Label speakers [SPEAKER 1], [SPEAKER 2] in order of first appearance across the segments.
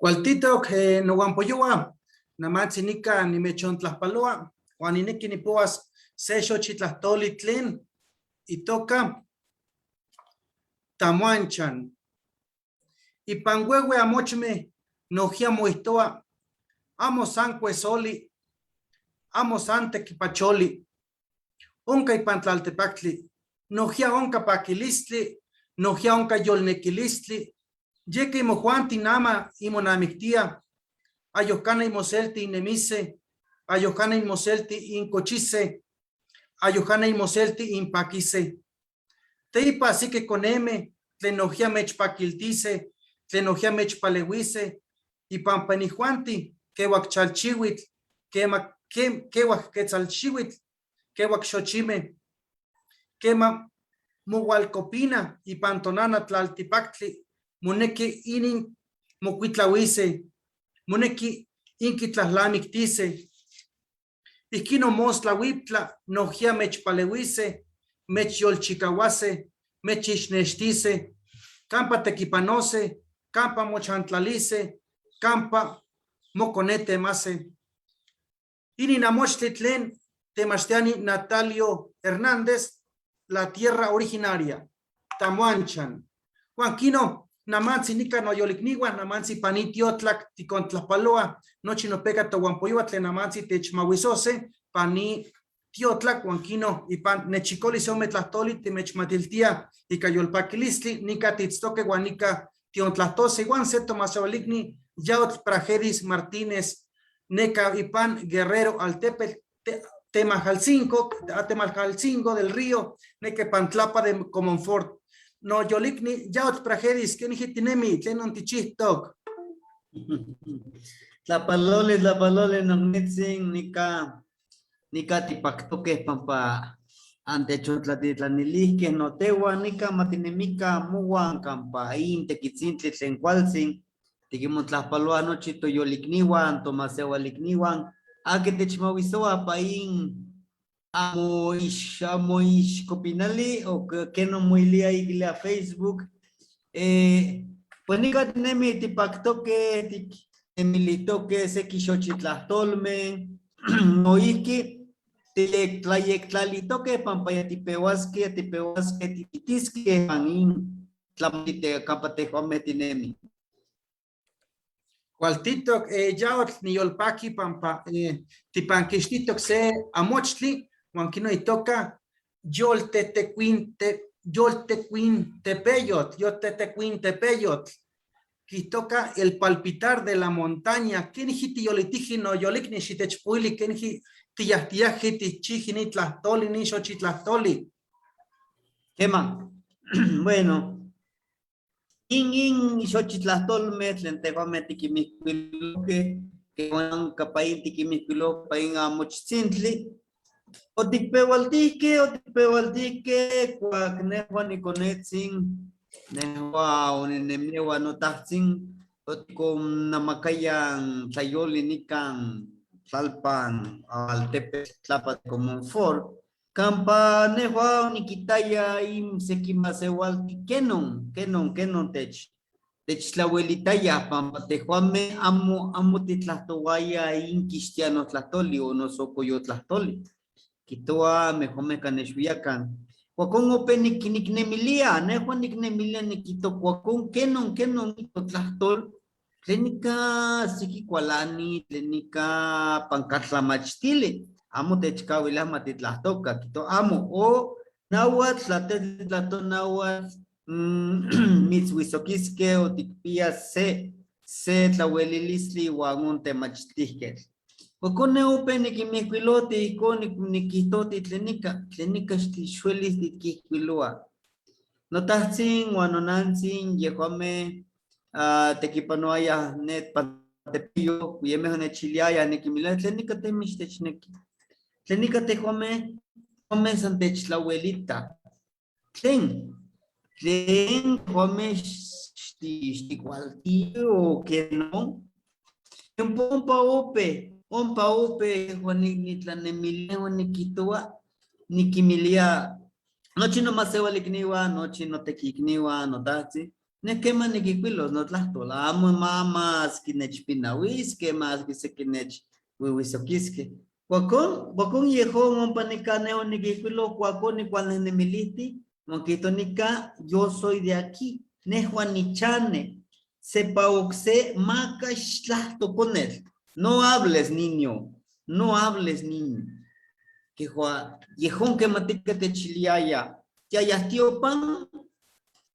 [SPEAKER 1] Cualtitoc nohuampoyohua, namantzi nica nimechontlajpaloa huan ninequi nipohuas se xochitlahtoli tlen itoca Tamuanchan. Ipan huehue amochme nojquiya moijtoa amo san cuesoli, amo san tequipacholi, onca ipan tlaltepactli, nojquiya onca paquilistli, nojquiya onca yolnequilistli, yeca imojuanti nama imonamictia, ayojcana imoselti innemise, ayojcana imoselti incochise, ayojcana imoselti inpaquise. Teipa ajsique coneme tlen nojquiya mechpaquiltise, tlen nojquiya mechpalehuise, ipampa inijuanti quehuac chalchihuitl, quema quehuac quetzalxihuitl, quehuac xochime, quema mohualcopina ipan tonana tlaltipactli, monequi inin mocuitlahuise, monequi inquitlahlamictise. Ijkino mostla huiptla nojquiya mechpalehuise, mechyolchicahuase, mechixnextise, campa tequipanose, campa mochantlalise, campa moconetemase. Inin amochtli tlen temachtiani Natalio Hernández, La Tierra Originaria, Tamuanchan. Huan kino, namantzi nica noyolicnihuan, namantzi pani tiotlac ticontlajpaloa, nochi nopeca tohuampoyohua tlen namantzi techmahuisose, pani tiotlac, huan kino, ipan nechicoli se ome tlahtoli timechmatiltia ica yolpaquilistli, nica tiitztoque huan nica tiontlahtose, huan se tomasehualicni Yaotl Prajedis Martínez, neca ipan Guerrero altepetl, Temajalcingo, Atemajalcingo del Río, Nequepantlapa de Comonfort. No yolicni yaotl Prajedis, keniji tinemi, tlenon tichihtoc.
[SPEAKER 2] Tlapaloli, tlapaloli, nocnitzin, nica, nica tipactoqueh pampa antechontlatitlanilijqueh notehuan, nica matinemica mohuan campa in tequitzintli tlen cualtzin, Tikimotlajpaloa nochi toyolikniwan, tomasewalikniwan, aqui techmawisoa pa in amo ix, amo ixcopinali o keno moilia iglea Facebook. Pues nica tinemi tipactoque, tiknemilitoque seki xochitlahtolme, noijki tlayectlalitoque pampa ya tipehuasque, ya tipehuasque, tipitisque pan in tlamantli campa tejuanmeh tinemi.
[SPEAKER 1] Cualtitoc, yaotl niyolpaqui pampa tipanquixtitoc se amochtli, huan quino itoca yoltetecuinte, yoltecuintepeyotl, yoltetecuintepeyotl, quitoca el palpitar de la montaña, queniji tiyolitiji noyolicni xitechpuili, queniji tiyahtiyaji tichiji ni tlahtoli, ni xochitlahtoli.
[SPEAKER 2] Quema, bueno, in in xochitlahtolmeh tlen tejuanmeh tikimihkuilohkeh, keman kapain tikimihkuilohkeh pain amochtzintli, otikpewaltihkeh, otikpewaltihkeh kuak nehua nikonetzin, nehua oninemia notahtzin, otikonamakayan tlayoli nikan tlalpan altepetl Tlapa de Comonfort, Campa nehua onikitaya in seki masewalti kenon, kenon, kenon tech, techtlawelitaya pampa tejuanmeh amo, amo titlahtowaya in kixtiano tlahtoli o noso coyotlahtoli. Kihtowa mejuanmeh kanexwiakan. Kuakon ope nik, niknemilia, nehua niknemilia nikihto kuakon kenon, kenon itotlahtol, tlen ika siki kualani, tlen ika pankathlamachtili, amo techkawilah ma titlahtoka, kihtowa amo, o nahuatl, tla te titlahtowa nahuatl, mitzwisokiskeh o tikpias se, se tlawelilistli iwan on temachtihketl. Kuakon neh ope nikinmihkuiloti ijkon nikihtoti tlen ika, tlen ika xuelis titkihkuiloa. Notahtzin uan nonantzin yejuanmeh tekipanoayah ne Tepillo, yemeh onechiliayah nikinmiliaya tlen ika te mixtechneki, tlen ika tejuanmeh tejuanmeh san techtlawelita, tlen, tlen tejuanmeh xtikualti o kenon, ompa ope, ompa ope yehua nitlanemilia yehua nikihtowa, nikinmilia nochi nomasewalikniwan, nochi notekiikniwan, notahtzin. Neh quema niquihcuilos notlahtol, amo maski nechpinahuisque, maski sequi nechhuihuisoquisque. Cuacón, cuacón yejón ompa nica neh oniquihcuilo, cuacón nicualnehnemilihti, huan quihto nica yo soy de aquí, nehua nichane, sepa ocse maca ixtlahto conetl. No hables, niño, no hables, niño. Quehua yejón quematica techiliaya, tiayah tiopan,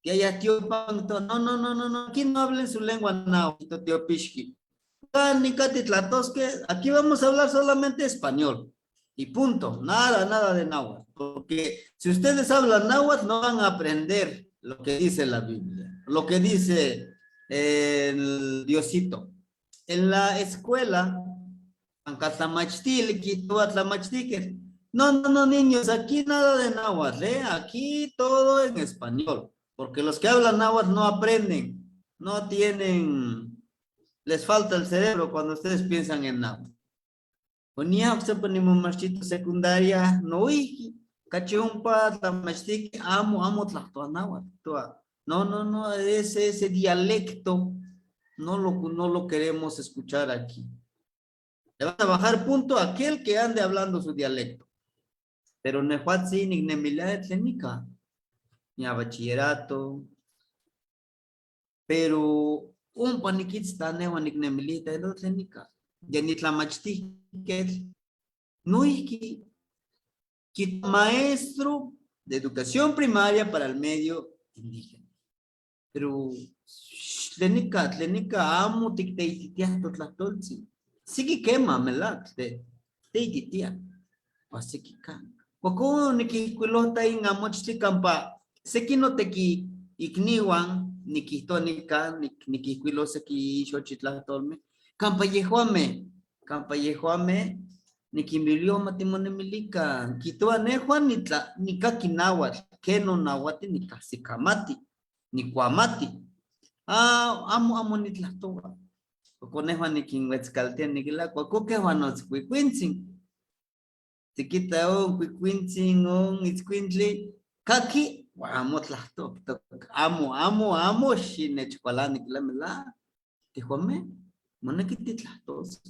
[SPEAKER 2] tiayah tiopan, no, no, no, no, no, aquí no hablen su lengua náhuatl, tiopixqui. Aquí vamos a hablar solamente español. Y punto, nada, nada de náhuatl. Porque si ustedes hablan náhuatl, no van a aprender lo que dice la Biblia, lo que dice el Diosito. En la escuela, no, no, no, niños, aquí nada de náhuatl, ¿eh? Aquí todo en español. Porque los que hablan náhuatl no aprenden, no tienen, les falta el cerebro cuando ustedes piensan en náhuatl. Onia nimomachtito secundaria, noihki, cachi ompa tlamachtihque, amo, amo tlahtoa náhuatl. No, no, no, ese dialecto no lo queremos escuchar aquí. Le van a bajar punto a aquel que ande hablando su dialecto. Pero nehuatzin nicnemilia tlen nica, ni a bachillerato. Pero ompa niquitzta nehua nicnemilita tlen nica. Ya ni tlamachtihquetl, noihki, maestro de educación primaria para el medio indígena. Pero tlen nica amo ticteititia totlahtoltzin. Siki quema melak te teititia. Siki ka. Cuaco niquihcuilota in amochtli campa seki noteki iknihuan niquihtoa nica niquihcuilo seki xochitlahtolme. Campa yehuame, campa yehuame niquimilio matimonemilican. Quitoa nehua nitla nikaki náhuatl, keno náhuatl nikahsikamati, nikuamati. Ah, amo, amo nitlahtoa. Conejo niquinhuetzcaltia niquila, cuaco quehua notzcuicuintzin. Tiquita on cuicuintzin on itzcuintli, kaki, amo tlahtoa, amo, amo, amo xinechkualani niquila mela. Tijuame, moneki titlahtos.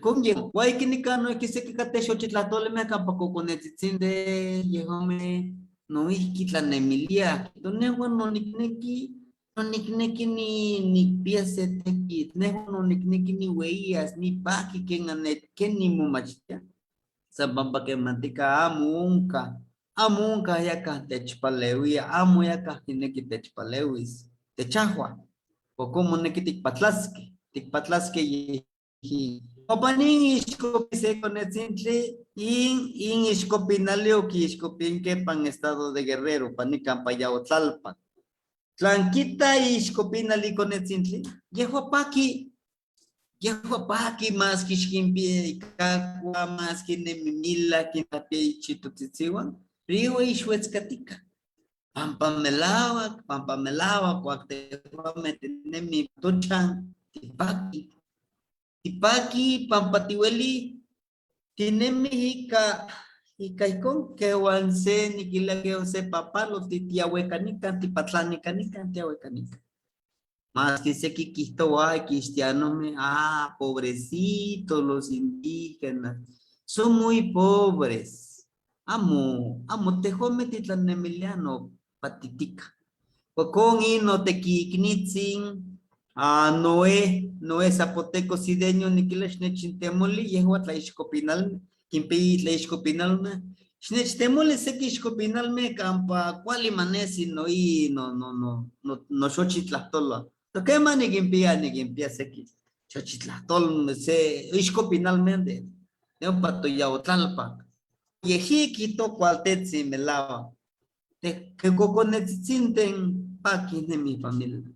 [SPEAKER 2] Con ye, guay nika no seki kate xochitlahtolime kampa kokonetzitzin de yejome noihki tlanemilia. Nehua no nikneki, no nikneki ni nikpia se tekitl, nehua no nikneki niueyas, nipaki ken ken nimomachtia. San pampa kemantika amo onka, amo onka yakaj techpalewia, amo yakaj kineki techpalewis, techahua. O como moneki tikpatlaskeh, tikpatlaskeh yeji. Opanin ixkopi se konetzintli, in ixkopinali oquixkopinque pan estado de Guerrero, panican payaotlalpan. Tlanquita ixkopinali konetzintli, yehua paki, yehua paki mas quixquimpia ikakua, mas kinemimila, kintlapia ichitotzitziwan, riwa ixuetzkatika. Pampa melawak, pampa melawak, cuac tejuame tinemi tochan, tipaki. Tipaki, pampa tiweli, tinemi ika, ika ijkon, kewan se niquila kewan se papalo, titiahuecanican, tipatlanicanican, tiahuecanican. Más que seki quihtoua, cristianome, ah, pobrecitos los indígenas, son muy pobres. Amo, amo tejuame titlanemiliano patitica. Cuacon ino tequiknitzin, ah, Noé, Noé zapoteco sideño niquila xnechintemoli, yehua tlaixcopinalme, quimpi tlaixcopinalme, xnechtemoli seki ixcopinalme campa cuali manesi noi no no no no no xochitlahtoloa. Quema niquimpia, niquimpia seki xochitlahtolme se ixcopinalme de ompa toyautlalpa. Yeji quito cualtetzi melava. Te que coconetzitzinten paqui mi familia.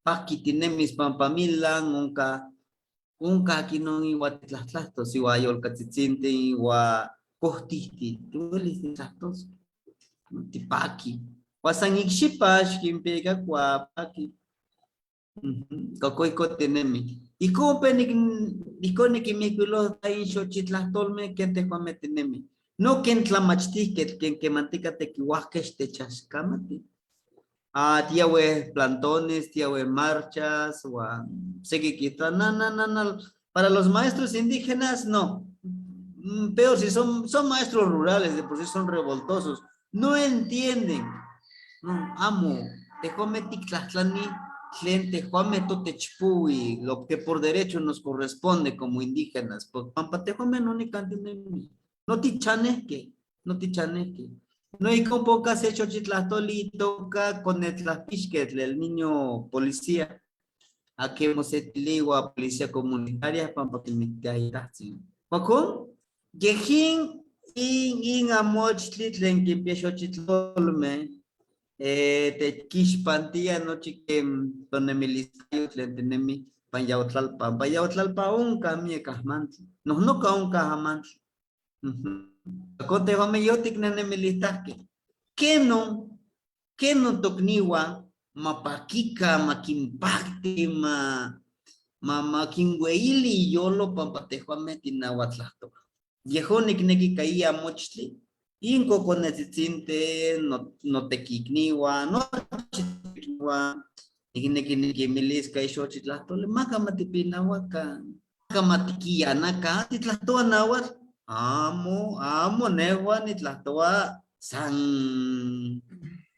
[SPEAKER 2] Paqui tinemis pampamilan onka onka kinon iwa titlahtlastos iwa yolkatzitzintli iwa kohtihti tiwelis titlahtos tipaki. Huan san ikxipa xkinpiaka kua paki. Kokoiko tinemi. Ijkon ijkon nikinmijkuilohta in xochitlahtolmeh ken tejuanmeh tinemi. No ken tlamachtihketl ken kemantika tekiuajkeh xtechaxkamati. Ah, tiahue plantones, tiahue marchas, huan seki quita, no, no, no, no. Para los maestros indígenas, no. Peor si son maestros rurales, de por sí son revoltosos. No entienden. No, amo. Tejuame tictlahtlani, tlen tejuame totechpuwi, lo que por derecho nos corresponde como indígenas. Pues, pampa tejuame no ni cantinemi. No tichaneque, no tichaneque. No hay con pocas hecho chitlahtoli toca con el tlapixquetl, el niño policía. Aquí hemos hecho policía comunitaria, pampa que me te. Yejin in amochtli tlen kimpia xochitlolme, techkixpantia nochi ken tonemiliscayo tlen tinemi pan Yautlalpan. Pan Yautlalpa onka miek ajmantli. Nohnoka onka amantli. Con tejuame yotiknenemilistahke. Kenon, kenon tokniwa mapakika, makimpakti, ma ma makinweili yolo pampa tejuame tinahuatlahtoka. Yejón nikneki kaia mochtli, in kokonetzitzinte, no, notekikniwa, nochikniwa, nikneki nikimilis kai xochitlahtoli, maka matipinawaka, maka matikianaka, titlahtoa náhuatl, amo, amo nehua nitlahtoa san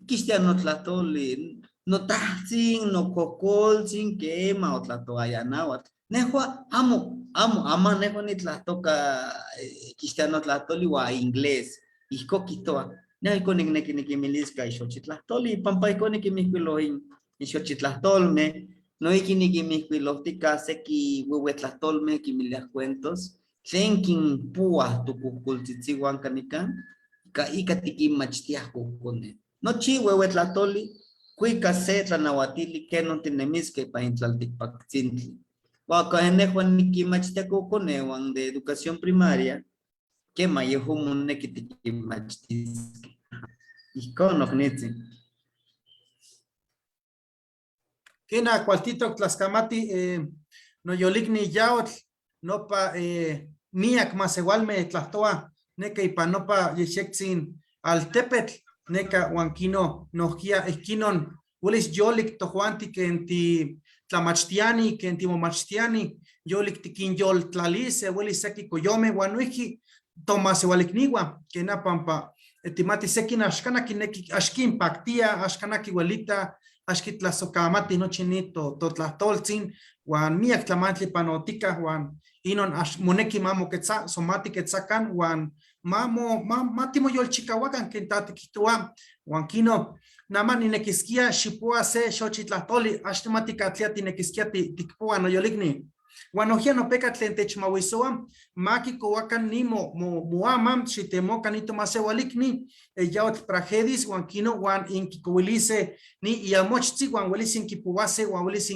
[SPEAKER 2] cristiano tlahtoli, notahtsin, nokokoltzin, kema otlahtoaya náhuatl. Nehua amo, amo, ama nehua nitlahtoka cristiano tlahtoli ua inglés, ihko kihtowa. Neh ihkon nikneki nikimilis ka ixochitlahtoli, pampa ihkon nikinmihkuilo in ixochitlahtolmeh, noihki nikinmihkuilohtika seki huehuetlahtolmeh kinmiliah cuentos, tlen kinpuah tokohkoltzitziwan kanikan, ika tikinmachtiah kokoneh. Nochi huehuetlahtoli kuika se tlanauatili kenon tinemiskeh ipan in tlaltikpaktzintli. Huan ka nehua nikinmachtia kokoneuan de educación primaria, kema yehon moneki tikinmachtiskeh. Ihkon noknitzin.
[SPEAKER 1] Kena cualtitok tlaskamati noyolikni yaotl nopa miak masewalme tlahtoa neka ipan nopa yexektzin altepetl neka huan kino nohkia ihkinon welis yolik tojuanti ken ti tlamachtiani ken timomachtiani yolik tikinyoltlalise welis seki koyome huan noijki tomasewalikniwa kena pampa timati sekin axkana kineki axkinpaktia axkana kiwelita axkitlasokamati nochi ni totlahtoltzin huan miak tlamantli panotika huan inon ax moneki ma moketza so ma tiketzakan huan ma mo ma ma timoyolchikawakan ken ta tikihtowa huan kino nama ninekiskia xipoa se xochitlahtoli axtimati katlia tinekiskia tikpoa noyolikni huan nohkia nopeka tlen techmawisoa ma kikowakan ni mo moamam xitemokan ni tomasewalikni yaotl pragedis huan kino huan inkikowilise ni iamochtzi huan welis inkipowase huan welis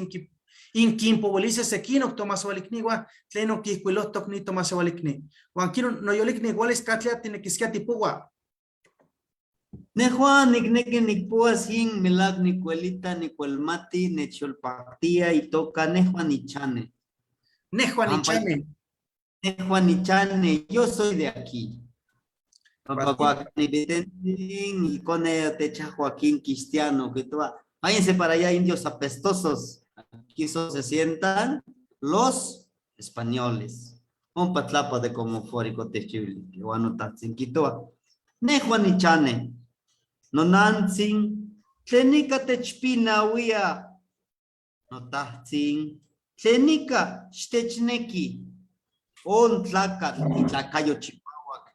[SPEAKER 1] inkinpowilise sekinok tomasewalikniwa tlen okihkuilohtok ni tomasewalikni huan kino noyolikni welis katlia tinekiskia tipowa.
[SPEAKER 2] Nehua nikneki nikpoas in melak nikuelita nikuelmati nechyolpaktia itoka nehua nichane.
[SPEAKER 1] Nehua nichane.
[SPEAKER 2] Nehua nichane, yo soy de aquí. Techa Joaquín Cristiano, que toa, váyanse para allá, indios apestosos. Aquí solo se sientan los españoles. Un patlapa de como fórico techibli, que guano tatsin quitoa. Nehua nichane. Nonantzin, tlenika techpinauia. Notatzin, tlenika xtechneki. On tlakatl itlakayo chipawak.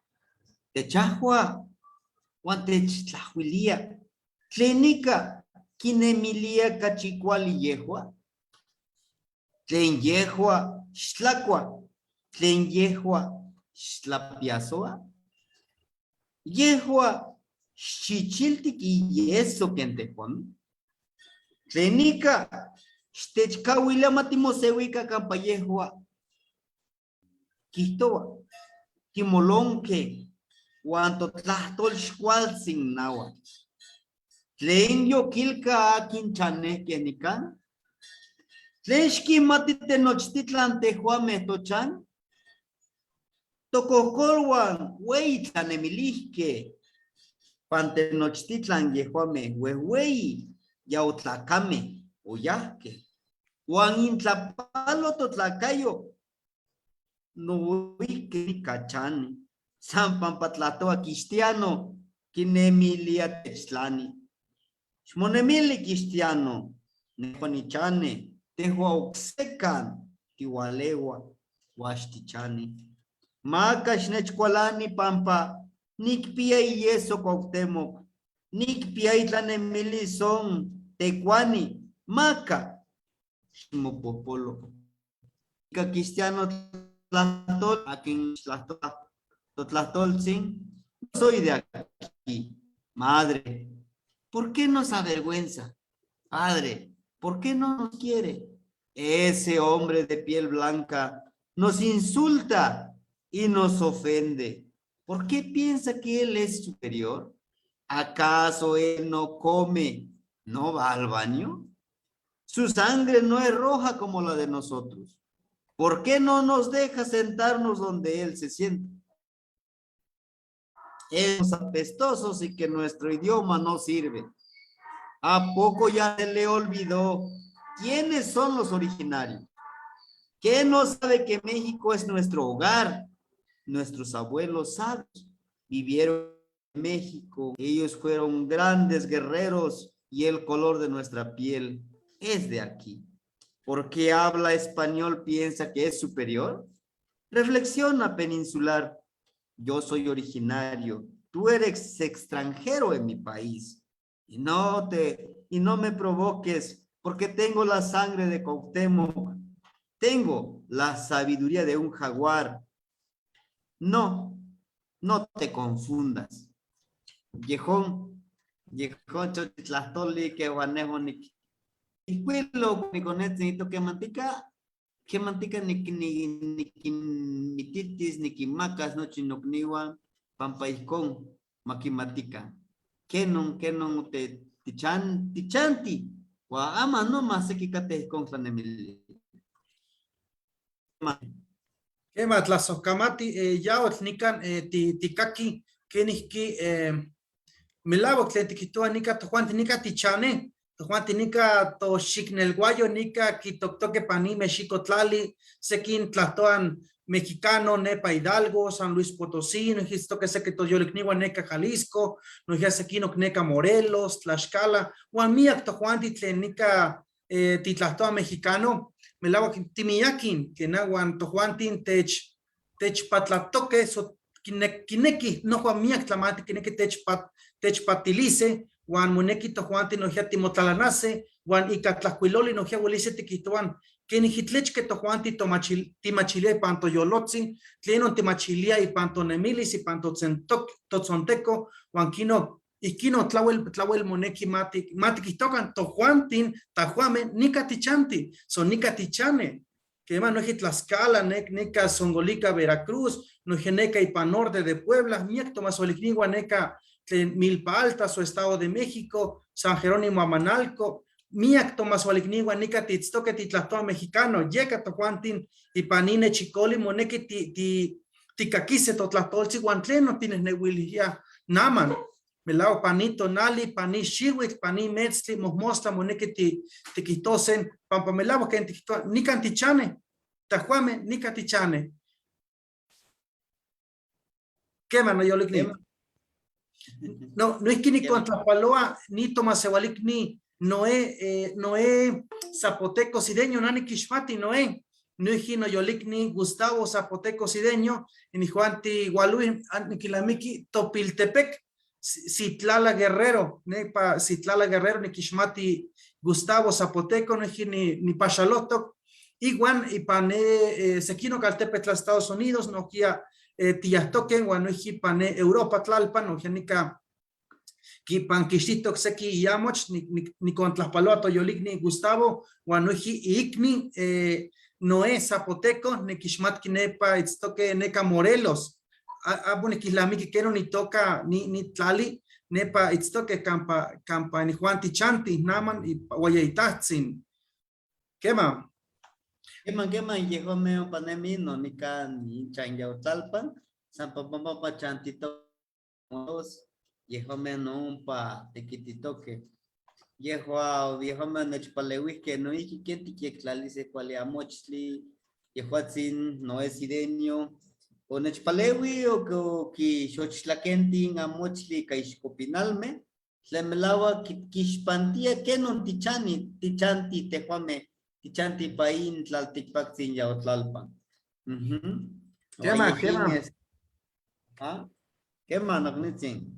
[SPEAKER 2] Techahua, huan techtlahuilia. Tlenika kinemilia kachi kuali yehua. Tlen yehua xtlakua. Tlen yehua xtlapiasoa. Yehua xchichiltik iyeso ken tejuan. Tlenika xtechkauilia matimosewika kampa yehua. Kihtowa, timolonke, huan totlahtol xkualtzin náhuatl. Tlen yokilka akin chanehkeh nikan. Tlen xkinmati tenochtitlan tejuameh tochan. Tokohkolwan weyi tlanemilihkeh. Pan tenochtitlan yejuameh wehweyi. Yautlacame oyajque. Huan intlapalo totlacayo noike cachani. San pampa tlahtoa cristiano kinemilia techtlani. Xmonemili cristiano, nejua nichane, tehua oksekan tiwalewa huaxtichani. Maka xnechkualani pampa nikpia iyeso Cuauhtémoc, nikpia itlanemilis son tecuani, maka xmopopolo. Ika cristiano tlahtol, akin tlahtol, totlahtoltzin, soy de aquí. Madre, ¿por qué nos avergüenza? Padre, ¿por qué no nos quiere? Ese hombre de piel blanca nos insulta y nos ofende. ¿Por qué piensa que él es superior? ¿Acaso él no come, no va al baño? Su sangre no es roja como la de nosotros. ¿Por qué no nos deja sentarnos donde él se sienta? Es apestosos y que nuestro idioma no sirve. ¿A poco ya se le olvidó quiénes son los originarios? ¿Qué no sabe que México es nuestro hogar? Nuestros abuelos sabios vivieron en México. Ellos fueron grandes guerreros y el color de nuestra piel es de aquí. ¿Por qué habla español piensa que es superior? Reflexiona, peninsular. Yo soy originario. Tú eres extranjero en mi país. Y no me provoques, porque tengo la sangre de Cuauhtémoc. Tengo la sabiduría de un jaguar. No, no te confundas. Viejón, viejón, chochitlahtoli, que guanejo ni ijkuilo nikonetzi quemantica, quemantica nikinmititis, nikinmakas nochi nokniwan, pampa ijkon makimatika. Kenon, kenon te tichan, tichanti, ua ama no mas seki kateh ijkon tlanemili.
[SPEAKER 1] Kema tlasojkamati yaotl nikan tikaki kenijki melawak tlen tikihtowa nika tojuanti nika tichane, tojuanti nika toxiknelguayo nika kitoktoke pan in mexicotlali, sekin tlahtoan mexicano nepa Hidalgo, San Luis Potosí, noijki seki toyolikniwan neka Jalisco, noijki sekinok neka Morelos, Tlaxcala, uan miak tojuanti tlen nika titlahtoa mexicano, melawak timiyakin, kena uan tojuantin techpatlatoke, so kineki nohua miak tlamanti kineki techpatilise, uan moneki tojuanti nohkia timotlalanase, uan ika tlajkuiloli nohkia welise tikihtowan kenijki tlechke tojuanti timachilia ipan toyolotzin, tlenon timachilia ipan tonemilis, ipan totzonteco, uan kino ihkino tlawel, tlawel moneki matikihtokan tojuantin tajuame nika tichanti, so nika tichane. Kema noijki Tlaxcala, neka Zongolica, Veracruz, noijki neka ipan norte de Puebla, miak tomasolikniwan neka tlen Milpa Alta, su Estado de México, San Jerónimo Amanalco, miak tomasolikniwan nika titztoke titlahtoa mexicano, yeka tojuantin ipan ine chikoli moneki tikakise totlahtoltzi uan tlenon tinehnehuilia naman. Melawak pani tonali, pani xiwitl, pani metztli, mojmostla moneki tikihtosen, pampa melawak ken tikihtowa, nikan tichane, tajuame nika tichane. Kema noyolikni. No, noijki nikontlapaloa ni tomaseualikni Noé, Noé Zapoteco Sideño, nani kixmati Noé, noijki noyolikni Gustavo Zapoteco Sideño, inijuanti Gualui, nikilamiki Topiltepec, Zitlala Guerrero, nepa Zitlala Guerrero, nikixmati Gustavo Zapoteco, noijki ni Paxalotoc, iguan ipan sequino altepetl Estados Unidos, nohkia tiyahtoken, uan noijki ipan Europa tlalpan, nohkia nika kipankixtitok seki iamoch, nikontlajpaloa toyolikni Gustavo, uan noijki iikni Noé Zapoteco, nikixmatki nepa itztoke neka Morelos, amo nikilnamiki kenon itoka ni tlali, nepa itztoke kampa inijuanti chanti naman uayeitahtzin. Kema.
[SPEAKER 2] Keman, keman, yejome ompa nemi no nikan inchan yautlalpan, san pampa chantito yejome no ompa tekititoke. Yehua yehuameh onechpaleuihkeh noihki ken tikyektlaliseh kuali amochtli, yehuatzin Noé Sidenio onechpaleui okixochtlakenti in amochtli ika ixkopinalmeh, tlen melawak kixpantia kenon tichani, tichanti tehuameh, tichanti ipa in tlaltikpaktzin Yaotlalpan.
[SPEAKER 1] Kema, kema.
[SPEAKER 2] ¿Ah? Kema, noknitzin.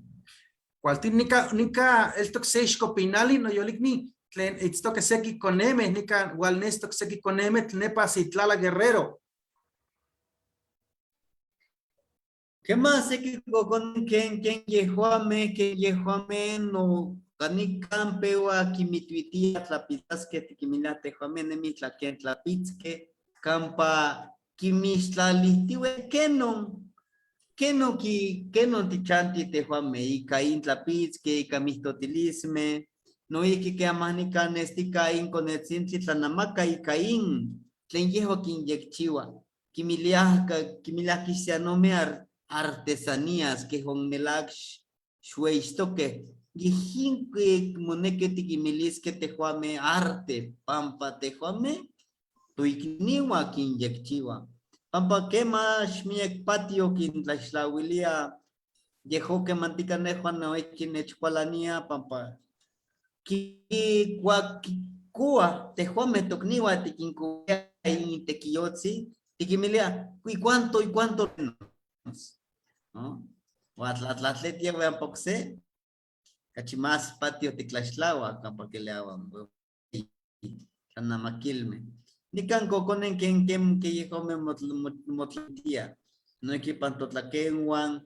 [SPEAKER 1] Kualtin nika, nika eltok se ixkopinali noyolikni tlen itztoque seki konemeh, nika walnestok seki konemeh tlen nepa Zitlala Guerrero.
[SPEAKER 2] Kema seki kokonen ken ken yehuameh, ken yehuameh no kanikan pewa kimituitia tlapitzaskeh tikimilia tehuameh nemi tlaken tlapitzkeh kampa kimixtlalihtiue kenon, kenon ki kenon tichanti tehuameh ika in tlapitzkeh, ika mihtotilismeh, noihki ke amah nikan nestika in konetzintli tlanamaka ika in tlen yehua kinyekchiwa, kimiliah kimiliah kixtianomeh artesanías kehon melak xueixtokeh, yejin moneki tikimiliskeh tehuameh arte, pampa tehuameh toikniua kinyekchiwa, pampa kema xmiek patio kintlaxtlawilia yejo kemantika nehua noihki nechkualania pampa kikuakikua tehuameh tokniua tikinkowia in tekiyotzi, tikimilia y cuánto y cuánto menos, ¿no? Uan tlatlatletiah ompa okse, kachi más patio tiktlaxtlawa kampa kiliawa tlanamakilmeh. Nikan kokonen ken ken ke yehuameh motlatia, noihki ipan totlakenwan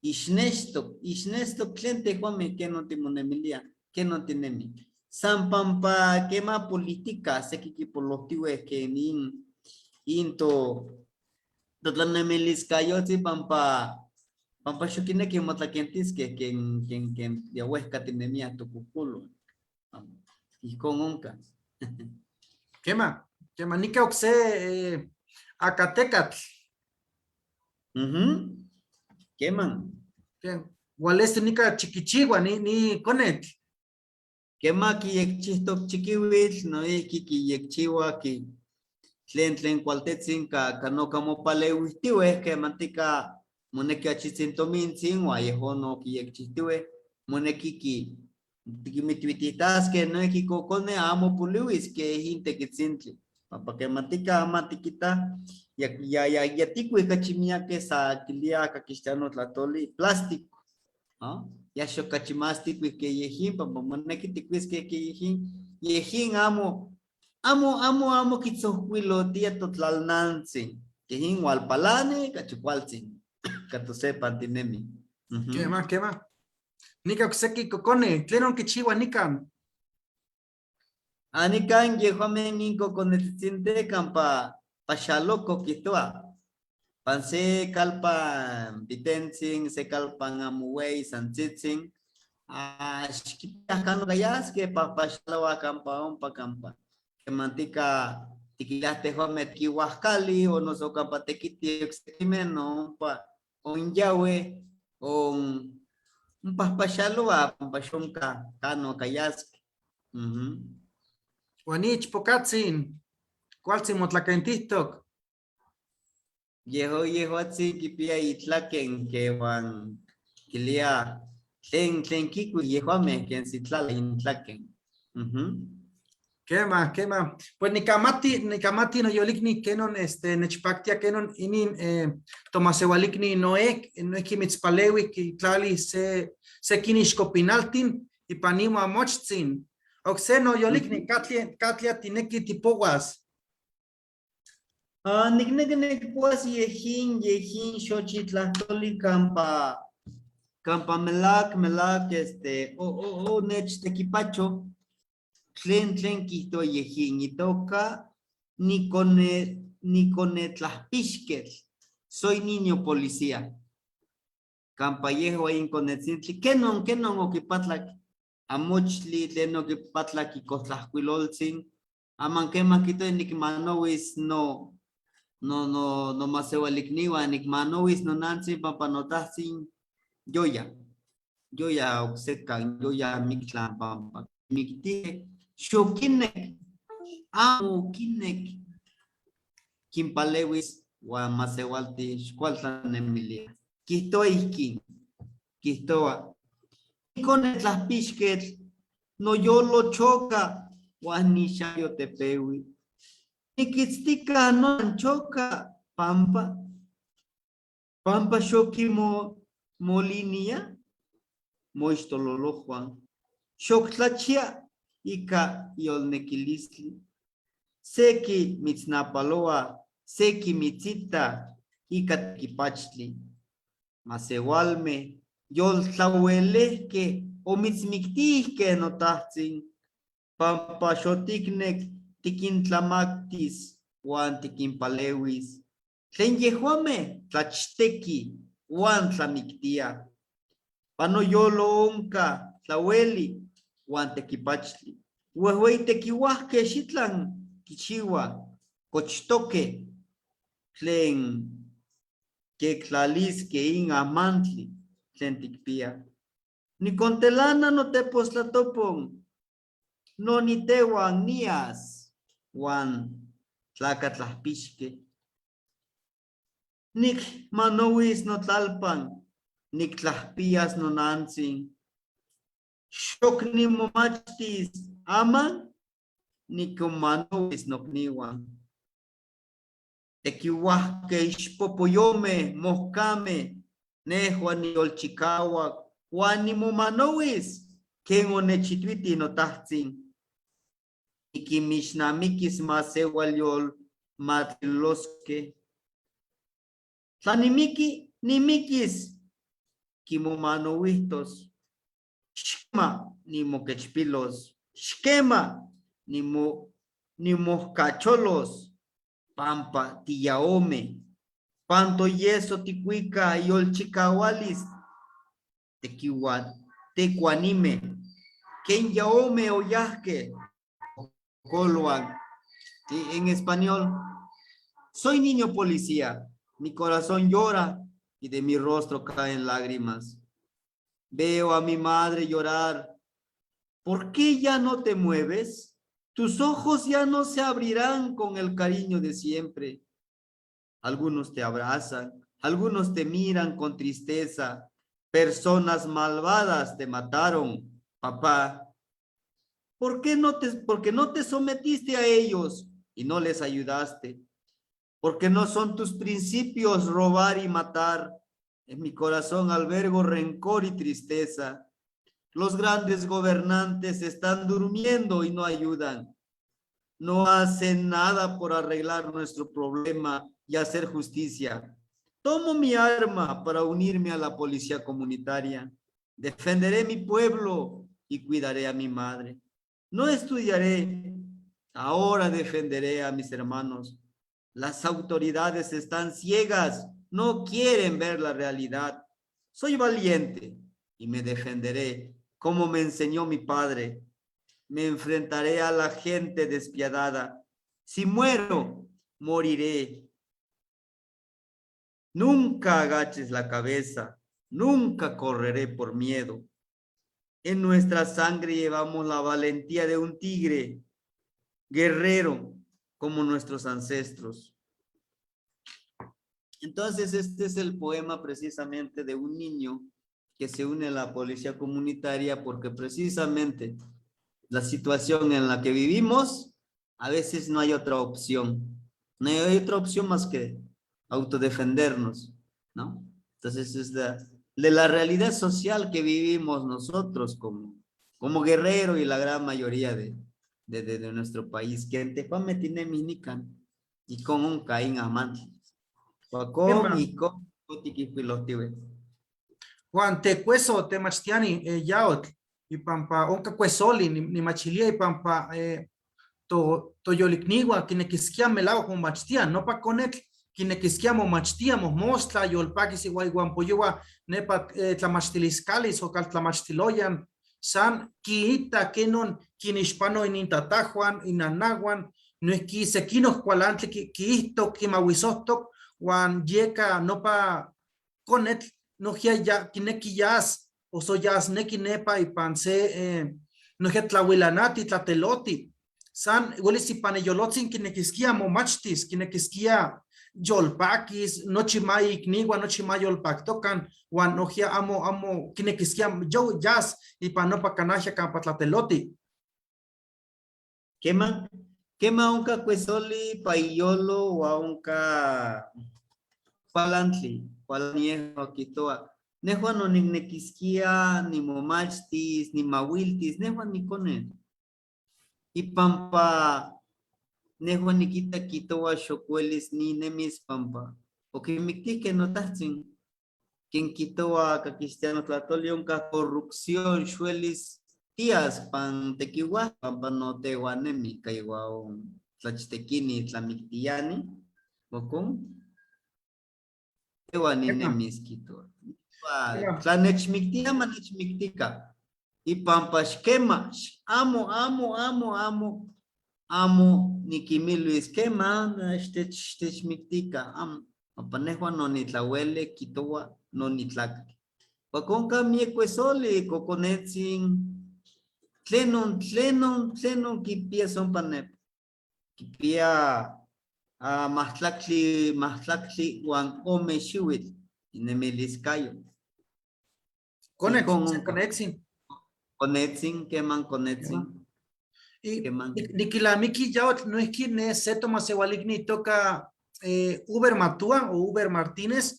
[SPEAKER 2] ixnextok, ixnextok tlen tehuameh kenon timonemiliah, kenon tinemi. San pampa kema politica seki kipolohtiueh ken in to totlanemiliskayotzi pampa pampa xokinekih motlakentiskeh ken ken ken ya wehka tinemiah tokukulo. Ijkon onka.
[SPEAKER 1] Kema, kema nika okse Acatécatl.
[SPEAKER 2] Keman.
[SPEAKER 1] Walesti nika chikichiwa ni konetl.
[SPEAKER 2] Kema kiyekchihtok chikiwitl, noihki kiyekchiwa ki tlen tlen kualtetzin ka kanoka mopaleuihtiueh kemantika moneki achitzin tomintzin uan yehon no kiyekchihtiueh, moneki ki tikimituitihtaskeh noihki kokoneh amo poliuis keh in tekitzintli, pampa kemantika aman tikita ya ya ya ya tikuih kachi miakeh sa kiliah kakixtiano tlatoli plástico, ¿no? Ya xokachi más tikuih ke yejin pampa moneki tikuiskeh ke yejin, yejin amo amo amo amo kitzohkuilotia totlalnantzin, kejin walpalani kachi kualtzin, katosepan tinemi.
[SPEAKER 1] Kema, kema. Nika okseki kokoneh, tlenon kichiwa nikan?
[SPEAKER 2] Anikan yehuameh nin kokonetzitzinteh kampa paxaloko kihtowa, pan se kalpan pitentzin, se kalpan amo wey san tzitzin, xkipiah kanoka yaskeh pahpaxalowa kampa ompa kampa kemantika tikiliah tehuameh tikiuahkali o noso kampa tekiti oksekimeh no ompa onyaweh on onpahpaxalowa pampa xonka kanoka yaskeh.
[SPEAKER 1] Uan ichpokatzin, kualtzin motlakentihtok.
[SPEAKER 2] Yeho yehuatzin kipia itlaken kewan kilia tlen tlen kikui yehuameh ken sitlali intlaken.
[SPEAKER 1] Kema, kema. Pues nikamati, nikamati noyolikni kenon nechpaktia kenon inin tomaseualikni Noé, noihki mitzpaleui kitlali se sekin ixkopinaltin ipan imoamochtzin. Okse noyolikni, katli katlia tineki tipowas.
[SPEAKER 2] Ah, nikneki nikpowas yejin yejin xochitlahtoli kampa kampa melak melak o o o nechtekipacho tlen tlen kihtowa yejin itoka nikone nikonetlahpixketl, soy niño policía. Kampa yehua in konetzintli kenon kenon okipatlak amochtli tlen okipatlak ikohtlajkuiloltzin, aman keman kihtowa nikmanowis no no no nomaseualikniuan, nikmanowis nonantzin pampa notahtzin yoya, yoya oksekan, yoya miktlan pampa. Mictije, xoquinek, amo quinek, quimpalewis huan masewalti xcualtlanemilia. Quihtoa ijkin, quihtoa, Iconetlahpixquetl, noyolo choca, huan nixayo tepeui. Niquitztica no choca, pampa, pampa xoquimo molinia, moixtololojuan, xoctlachia ika yolnequilistli. Seki mitznapaloa, seki mitzita ika tequipachtli. Masewalme, yoltlauelejque omitzmictijque notahtzin, pampa xoticnec tiquintlamactis huan tiquinpalewis. Tlen yehuame tlachtequi huan tlamictia. Panoyolo onka tlaueli huan tequipachtli. Huehuei tequihuajque xitlan quichiua cochtoque tlen quectlalisque in amantli tlen ticpia. Nicontelana notepostlatopon, no nitehuan nias huan tlacatlahpixque. Nicmanowis notlalpan, nictlahpias nonantzin. Xocnimomachtis aman, nicomanowis nocnihuan. Tequihuajque ixpopoyome, mojcame, nehua niyolchicauac, huan nimomanowis quen onechituiti notahtzin. Niquimixnamiquis maseualyolmatlilosque. Tlanimiqui, nimiquis, quimomanowihtos. Xquema nimoquechpilos, xquema nimohcacholos, pampa tiyaome, panto yeso ticuica yolchicahualis, tequiwa, tecuanime, ken yaome oyahque, coluan. En español, soy niño policía, mi corazón llora y de mi rostro caen lágrimas. Veo a mi madre llorar. ¿Por qué ya no te mueves? Tus ojos ya no se abrirán con el cariño de siempre. Algunos te abrazan, algunos te miran con tristeza. Personas malvadas te mataron, papá. ¿Por qué no te, porque no te sometiste a ellos y no les ayudaste? Porque no son tus principios robar y matar. En mi corazón albergo rencor y tristeza. Los grandes gobernantes están durmiendo y no ayudan. No hacen nada por arreglar nuestro problema y hacer justicia. Tomo mi arma para unirme a la policía comunitaria. Defenderé mi pueblo y cuidaré a mi madre. No estudiaré, ahora defenderé a mis hermanos. Las autoridades están ciegas, no quieren ver la realidad. Soy valiente y me defenderé como me enseñó mi padre. Me enfrentaré a la gente despiadada. Si muero, moriré. Nunca agaches la cabeza, nunca correré por miedo. En nuestra sangre llevamos la valentía de un tigre guerrero como nuestros ancestros. Entonces, este es el poema precisamente de un niño que se une a la policía comunitaria porque precisamente la situación en la que vivimos, a veces no hay otra opción. No hay otra opción más que autodefendernos, ¿no? Entonces, es de la realidad social que vivimos nosotros como guerrero y la gran mayoría de nuestro país. Que tiene minican y con un caín amante. Y con
[SPEAKER 1] Juan, te cueso, te machtiani, yaotl, y pampa, onka cuesoli, ni machilia, y pampa, to, toyolikniwa, kinequisquia melawak momachtia, no pa conetl, kinequisquia momachtia, mosmostla, yolpaquis igual nepa tlamachtiliscalis o caltlamachtiloyan, san kiita kenon kinixpano inintatajuan, inanahuan, noihki sekinoh kualantli kiihtok, kimahuisohtok, huan yeka nopa konetl nohkia ya kineki yas, oso yasneki nepa ipan se Nohkia tlahuilanati, tlateloti, san welis ipan iyolotzin kinekiskia momachtis, kinekiskia yolpakis, nochi ma ikniwan, nochi ma yolpaktokan, huan nohkia amo kinekiskia yas ipan nopa kanahya kampa tlateloti.
[SPEAKER 2] Keman, keman onka kuesoli pa iyolo huan onka kualantli, kualaniehua kijtowa, nehua noniknekiskia nimomachtis, nimawiltis, nehua nikone. Ipampa nehua nikita kijtowa xokuelis ninemis pampa okimiktihkeh notahtzin, ken kijtowa ka cristiano tlahtoli onka corrupción xuelis tias pan tekiuajpan pampa noteuanemi ka iuan tlachtekini tlamiktiani, ojkon tehuan ninemis kijtowa. Tla nechmiktia ma nechmiktika. Ipampa xkema, amo, amo, amo, amo, amo nikimiluis kema xtechmiktika, amo. Pampa nehua nonitlauele kijtowa nonitlakatl. Kuak onka miek kuesoli, kokonetzin, tlenon, tlenon, tlenon kipia ompa nepa. Kipia 23 xiuitl inemiliscayo.
[SPEAKER 1] Konetzin, konetzin.
[SPEAKER 2] Konetzin, keman konetzin.
[SPEAKER 1] Y niquilamiki yaotl noijki ne se tomaseualikni itoka Uber Matua o Uber Martínez,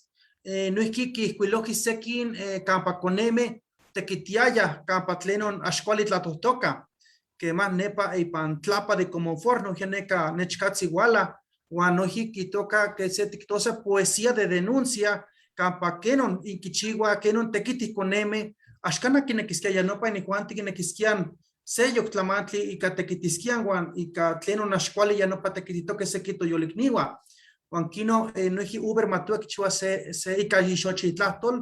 [SPEAKER 1] noijki kijkuilojki sekin kampa koneme tekitiaya kampa tlenon axkuali tlatohtoka, kema nepa ipan Tlapa de Comonfort, noijki neka nechkatzi wala, huan noijki kitoka que se tiktosa poesía de denuncia, kampa kenon inkichiwa, kenon tekitih koneme, axkana kinekiskia ya nopa inijuanti kinekiskian seyok tlamantli ika tekitiskian huan ika tlenon axkuali ya nopa tekititoke seki toyolikniwa. Huan kino noijki Uber Matua kichiwa se ika ixochitlahtol,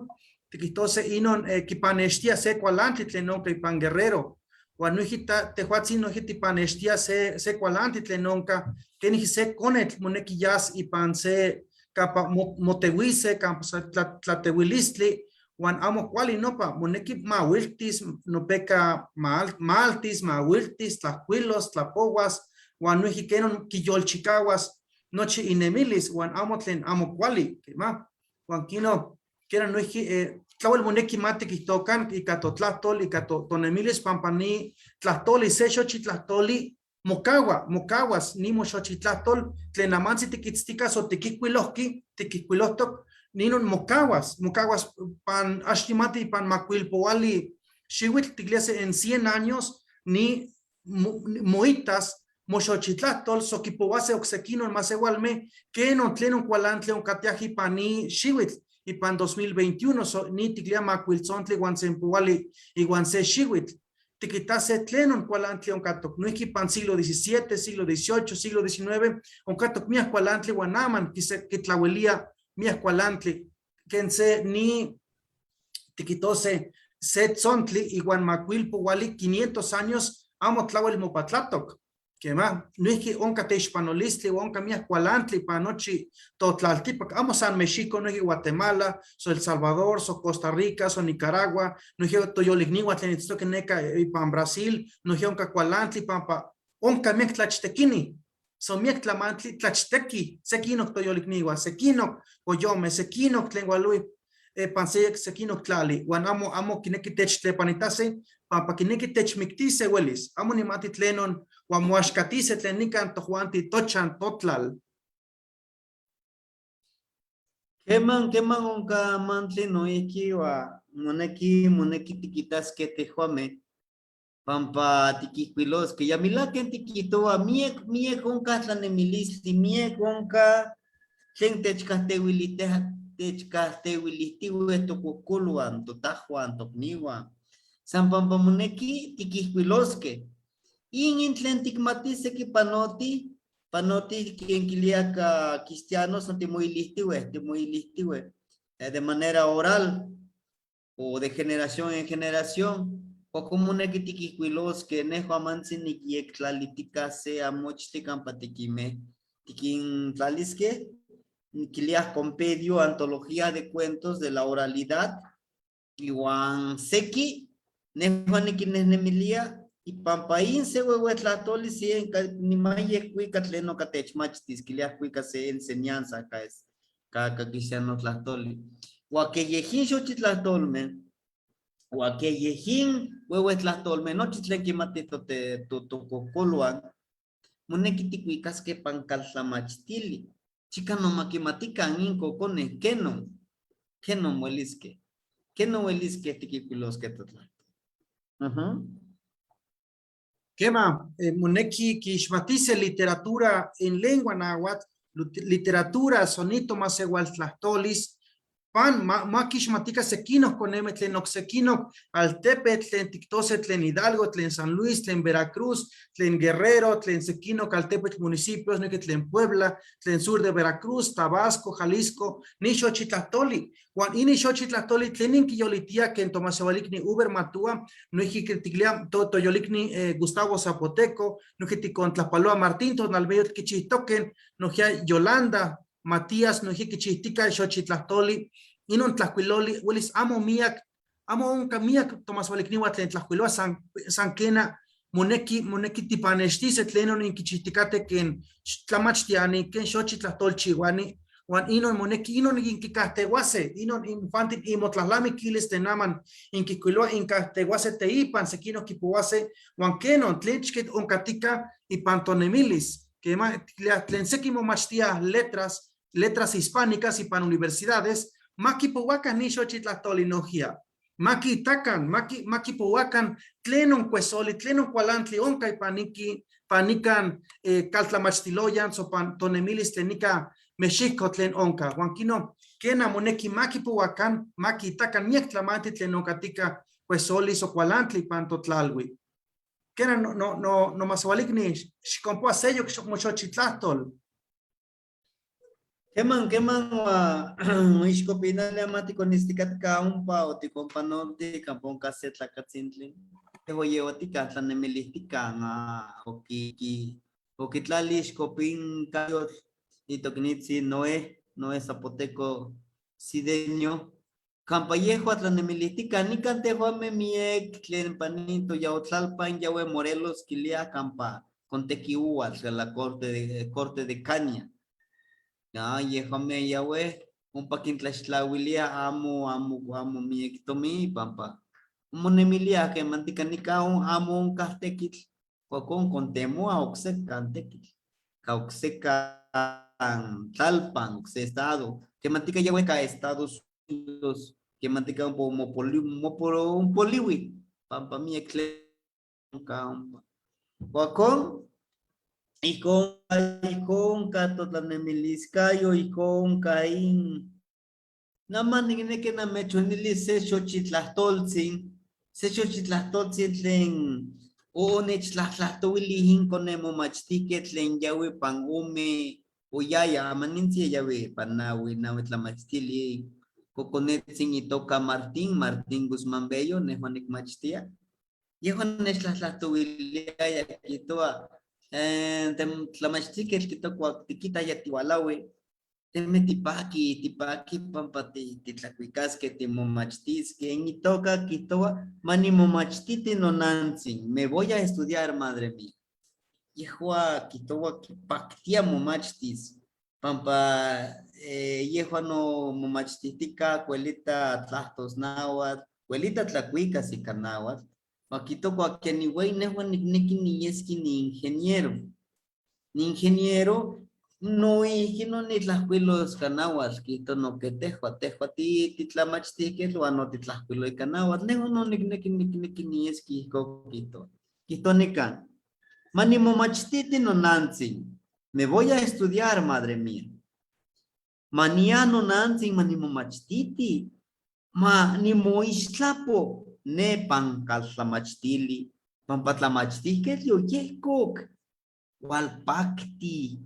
[SPEAKER 1] tikihtose inon kipanextia se kualantli tlen onka ipan Guerrero. Huan noijki tejuatzin noijki tipanextia se kualantli tlen onka, kenijki se konetl moneki yas ipan se kampa motewise, kampa se tlatewilistli, huan amo kuali nopa, moneki mawiltis, nopeka maltis, mawiltis, tlajkuilos, tlapowas, huan noijki kenon kiyolchikawas nochi inemilis, huan amo tlen amo kuali, kema. Huan kino, kera noijki tlawel moneki mati kijtokan ika totlahtol, ika tonemilis, pampa ni tlahtoli, se xochitlahtoli, mokawa, mokawas, ni moxochitlahtol, tlen amantzi tikitztikas o tikikuilohki, tikikuilohtok, ninon mokawas, mokawas pan axtimati pan makuilpouali xiuitl tikliase en 100 años, ni moitas moxochitlahtol, sokipouase oksekinon masewalme, kenon tlenon kualantli onkatiaji pan ni xiuitl, ipan 2021, so, ni tiklia makuiltzontli uan sempoali iguan se xiuitl. Tikitase tlenon kualantli onkatok, noijki pan siglo XVII, siglo XVIII, siglo XIX, onkatok miak kualantli uan aman kitlauelia miak kualantli, ken se ni tikitose se tzontli iguan makuilpouali 500 años amo tlauel mopatlatok. Kema, noijki onka teixpanolistli, onka miak kualantli pa nochi totlaltipak, amo San Mexico, noijki Guatemala, so El Salvador, so Costa Rica, so Nicaragua, noijki toyolikniwa tlen itztoke neka ipan Brasil, noijki onka kualantli pampa onka miak tlachtekini, so miak tlamantli tlachteki, sekinok toyolikniwa, sekinok koyome, sekinok tlen walui, pan sekinok tlali, huan amo kineki techtlepanitase, pampa kineki techmiktise welis, amo nimati tlenon, huan moaxkatise tlen nikan tojuanti tochan totlal.
[SPEAKER 2] Keman, keman onka mantli noijki, wa moneki tikitaske tejuame, pampa tikijkuiloske, ya milaken tikijtowa, miek, miek onka tlanemilistli, miek onka tlen techkahtewiliteja, techkahtewilihtiueh tokuhkuluan, totajuan, tokniuan. San pampa moneki tikijkuiloske. In tlen tikmatise ki panoti, panoti quien kilia ka cristianos son timoilihtiueh, timoilihtiueh de manera oral o de generación en generación. O como moneki tikijkuiloske, nejua amantzin nikyektlalitika se amochtli kampa tikime, tikintlaliske, kiliaj compendio, antología de cuentos de la oralidad, iwan seki, nejua nikinnejnemilia, Ipampa in se huehue tlahtoli si niman cuica tlen oka techmachtis, quilia cuica se enseñanza ka es ka ka cristiano tlahtoli. Huan que yejin xochitlahtolme, huan que yejin huehue tlahtolme nochi tlen kimati tote totococoluan, moneki ticuicaske pan caltlamachtili. Chicano makimatican in kokoneh kenon, kenon weliske, kenon weliske tiquikuiloske totlahtol.
[SPEAKER 1] Kema, moneki kixmatise literatura en lengua náhuatl, literatura sonito masewaltlahtolis, pan ma kixmatika sequinoc koneme tlen oksequinoc altepetl tlen tiktose tlen Hidalgo, tlen San Luis, tlen Veracruz, tlen Guerrero, tlen sequinoc altepetl municipios, niki tlen Puebla, tlen sur de Veracruz, Tabasco, Jalisco, ni xochitlahtoli. Huan ini xochitlahtoli tlen inkiyolitia ken tomasewalikni Uber Matua, noijki kitiklia toyolikni Gustavo Zapoteco, noijki tikontlapaloa Martín Tonalmeyotl kichihtoken, nojia Yolanda, Matías noijki kichihtika xochitlahtoli, inon tlajkuiloli, welis amo miak, amo onka miak tomasewalikniwa tlen tlajkuiloa san kena moneki tipanextise tlenon inkichihtikate ken tlamachtiani, ken xochitlahtolchiwani, huan inon moneki, inon inkikahtewase, inon infantin imotlahlamiquilis tlen aman inkikuiloa inkahtewase teipan, sekinoh kipowase, huan kenon tlen onkatika ipan tonemilis, kema tlen seki momachtia letras hispánicas ipan universidades, makipowakan ni xochitlahtoli nohia, makitakan, makipowakan tlenon kuesoli, tlenon kualantli onka ipan iki, panikan kaltlamachtiloyan, sopan tonemilis tlen ika mexiko tlen onka. Huan kino, kena moneki makipowakan, makitakan miak tlamanti tlen onkatika kuesolis o kualantli ipan totlalwi. Kena no, no, no, no masewalikni, xikonpoa seyok moxochitlahtol.
[SPEAKER 2] Keman, keman, ixkopinali ama tikonistikatka ompa o tikompanolti kampa onka se tlakatzintli. Tehuayehuatika tlanemilihtika okitlali ixkopin kayotl itoknitzi Noé, Noé Zapoteco Sideño. Kampa yehua tlanemilihtika, nikan tehuame miek tlen panito yautlalpan yaue Morelos kilia kampa kontekiuatl la corte de caña. Ya, yehuame yaue, ompa kintlaxtlawilia amo, amo, amo miek tomi pampa. Monemilia que mantika nika on amo onkah tekitl, kuakon kontemoa oksekan tekitl, ka oksekan tlalpan, okse estado, que mantika yaue ka Estados Unidos, que mantika ompo mopolo, un poliwi, pampa miek tlen onka ompa. Kuakon, ijkon, ijkon ka totlanemiliscayo, ijkon ka in. Naman nikneki namechonilis se xochitlahtoltzin, se xochitlahtoltzin tlen onechtlajtlahtowilij in konemomachtikej tlen yaui pan ome oyaya, amanintzi yaui pan naui, naui tlamachtili, kokonetzin itoka Martín, Martín Guzmán Bello, nehua nikmachtia. Yehua nechtlajtlahtowiliaya kihtowa, tlamachtiketl kihtowa tikita ya tiwalaui, teme tipaki, tipaki pampa titlakuikaskeh, timomachtiskeh, en itoka kihtowa manimomachtiti nonantzin, me voy a estudiar, madre mía. Yehua kihtowa kipaktia momachtis, pampa yehua no momachtihtika kuelita tlahtos náhuatl, kuelita tlakuikas ika náhuatl, huan kihtowa keniuey nehua nikneki niyeski ni ingeniero. Ni ingeniero noijki no nitlajkuilos ika náhuatl, kihto no que tehua, tehua titlamachtiketl huan no titlajkuilo ika náhuatl, nehua no nikneki, nikneki niyeski ijkon kihtowa. Kihtowa nikan, manimomachtiti nonantzin, me voy a estudiar, madre mía. Mania nonantzin manimomachtiti, ma nimoixtlapo nepan kaltlamachtili, pampa tlamachtihketl yoyehkok, walpakti,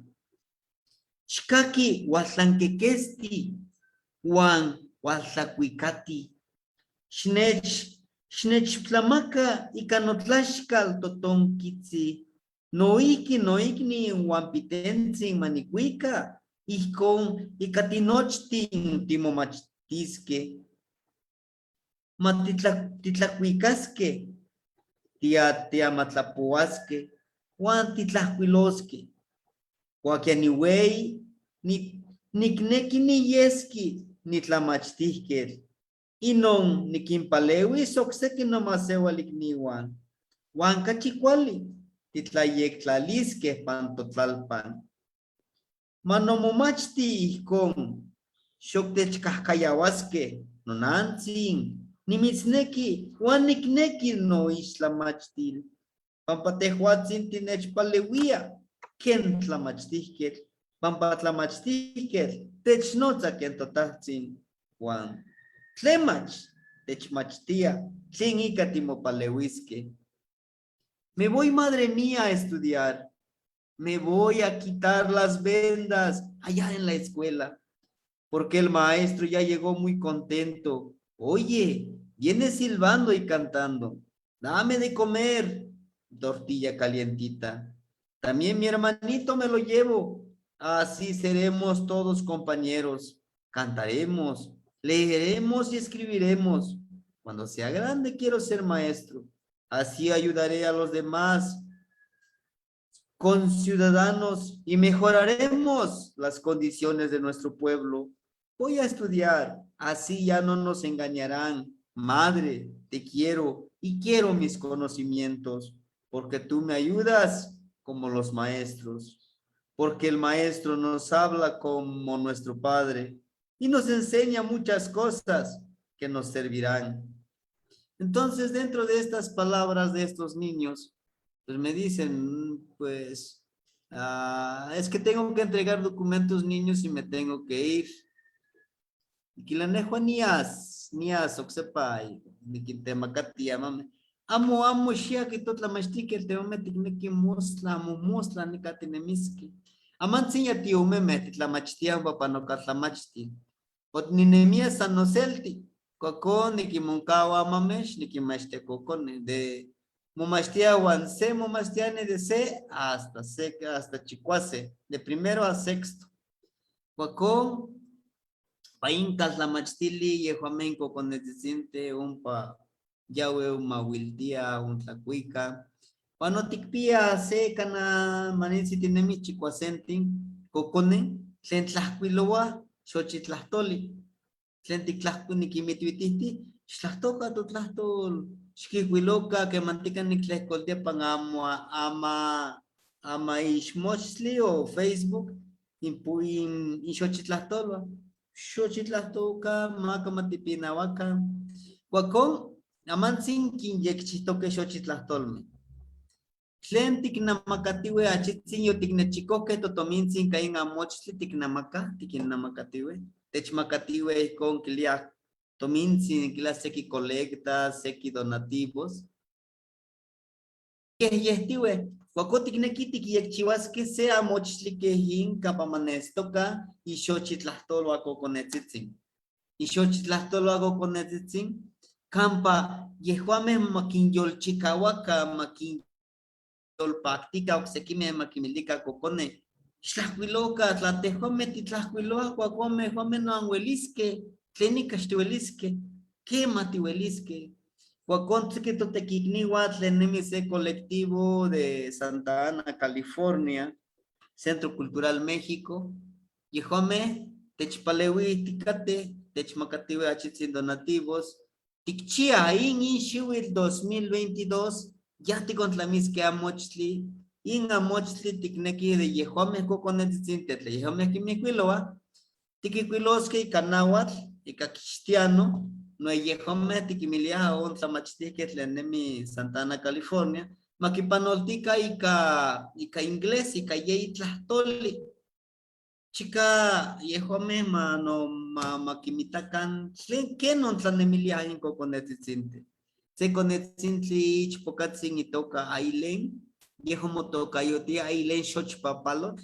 [SPEAKER 2] xkaki waltlankekesti, huan waltlakuikati, xnechtlamaka ika notlaxkal totonkitzi, noijki noikni huan pitentzin manikuika, ijkon ika tinochtin timomachtiskeh, ma titlakuikaskeh, Tia tiamatlapohuasque huan titlajcuilosque. Cuac ya nihueyi, ni, nicnequi niyesqui nitlamachtiquetl. Inon niquinpalewis oksequi nomasehualicnihuan. Huan cachi cuali titlayectlalisque pan totlalpan. Manomomachti ijcon, xoctechcahcayahuasque, nonantzin, nimitzneki huan nicnequi noixtlamachtil, pampa tejuatzin tinechpaleuía ken tlamachtijquetl, pampa tlamachtijquetl technotza ken totahtzin huan tlemach techmachtia tlen ika timopaleuisque. Me voy, madre mía, a estudiar. Me voy a quitar las vendas allá en la escuela, porque el maestro ya llegó muy contento. Oye, viene silbando y cantando. Dame de comer, tortilla calientita. También mi hermanito me lo llevo. Así seremos todos compañeros. Cantaremos, leeremos y escribiremos. Cuando sea grande quiero ser maestro. Así ayudaré a los demás conciudadanos y mejoraremos las condiciones de nuestro pueblo. Voy a estudiar, así ya no nos engañarán. Madre, te quiero y quiero mis conocimientos, porque tú me ayudas como los maestros, porque el maestro nos habla como nuestro padre y nos enseña muchas cosas que nos servirán. Entonces, dentro de estas palabras de estos niños, pues me dicen, pues, es que tengo que entregar documentos, niños, y me tengo que ir. Quilanejo nias, nias, oksepa, niquintemakatia, mame. Amo, amo, xiaki totlamachtiquetl, teome tikneki mostla, amo mostla, nikatinemiski. Amantzin ya tiomeme, titlamachtia, papanokatlamachti. Otninemia san noselti, kuakon nikimonkaua amamex, nikimachtia kokone, de momachtia huan se momachtiani de C hasta C, hasta chicuase, de primero a sexto. Kuakon, pain kaltlamachtili yehuamen kokonetzitzintih ompa yaui mawiltia ontlakuika. Huan otikpia se kana manintzi tinemi chikuasentin kokone tlen tlajkuiloua xochitlahtoli, tlen tiktlajku nikinmituitihti, xtlahtoka totlahtol, xkijkuiloka kemantika niktlejkoltia pan amo ama ama ixmochtli o Facebook in inxochitlahtolua, xochitlahtowka maka matipinawaka. Kuakon amantzin kinyekchihtoke xochitlahtolmeh. Tlen tiknamakatiue achitzin yotiknechikohkeh totomintzin ka in amochtli tiknamaka, tikinnamakatiue, techmakatiue ijkon kiliah tomintzin, kiliah seki colectas, seki donativos. Keh yehtiue, kuakon tikneki tikyekchiwaskeh se amochtli keh in kampa manestoka ixochitlahtolua kokonetzitzin. Ixochitlahtolua kokonetzitzin kampa yehuameh makinyolchikawaka, makinyolpaktika oksekimeh makinmilika kokone. Xtlajkuiloka, tla tejuameh titlajkuiloah kuakon mejuameh no anweliskeh, tlen ika xtiweliskeh, kema tiweliskeh. Kuakon seki totekikniuan tlen nemi se colectivo de Santa Ana, California, Centro Cultural México, yejuameh techpaleuihtikateh, techmakatiueh achitzin donativos, tikchiah in in xiuitl 2022, ya tikontlamiskeh amochtli, in amochtli tiknekih de yejuameh kokonetzitzinteh tlen yejuameh kinmikuiloah, tikikuiloskeh ika nahuatl, ika cristiano, no yejuameh tikinmiliah ontlamachtihkeh tlen nemi Santa Ana, California, makipanoltika ika ika inglés, ika yei tlahtoli. Chika yejuameh ma no ma makinmitakan tlen kenon tlanemiliah in kokonetzitzintih. Se konetzintli ichpokatzin itoka Ailen, yehua motokayotia Ailen Xochpapalotl,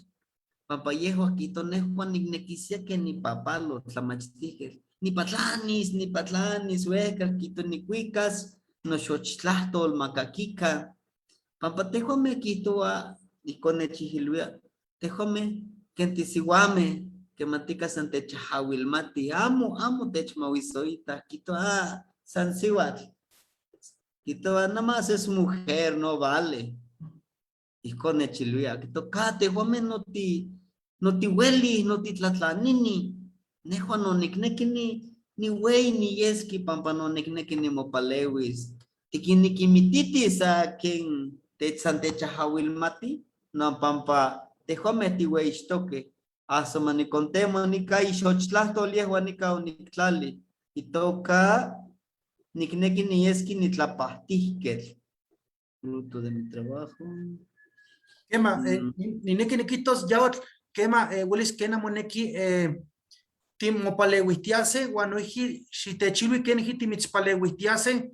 [SPEAKER 2] pampa yehua kijto nehua niknekisia ken nipapalotl tlamachtijketl, nipatlanis, nipatlanis wehka kijto nikuikas noxochtlahtol makakika, pampa tejuameh kijtowa ijkon nechijilwia, tejuameh ken tisiuameh kemantika san techajawilmatih, amo amo techmawisoitah, kijtowa ah san siuatl. Quihtova, nada más es mujer, no vale. Ijcon nechilhuia, quitoca, tehuameh no tiueli, no titlatlanini. Nehua nonicnequi nihueyi niyesqui pampa nonicnequi nimopalewis. Tiquiniquimititis aquin san techahauilmati, no pampa tehuameh tihueyixtoqueh. Hasta manicontemo nica ixochtlahtol yehua nica onictlali. Itoca nicnequi niyesqui nitlapahtihquetl. Fruto de mi trabajo.
[SPEAKER 1] Quema, ninequi niquihtos yaotl, quema, welis quena moneki timopaleuijtiase huan noijki xitechilui kenijki timitzpaleuijtiase.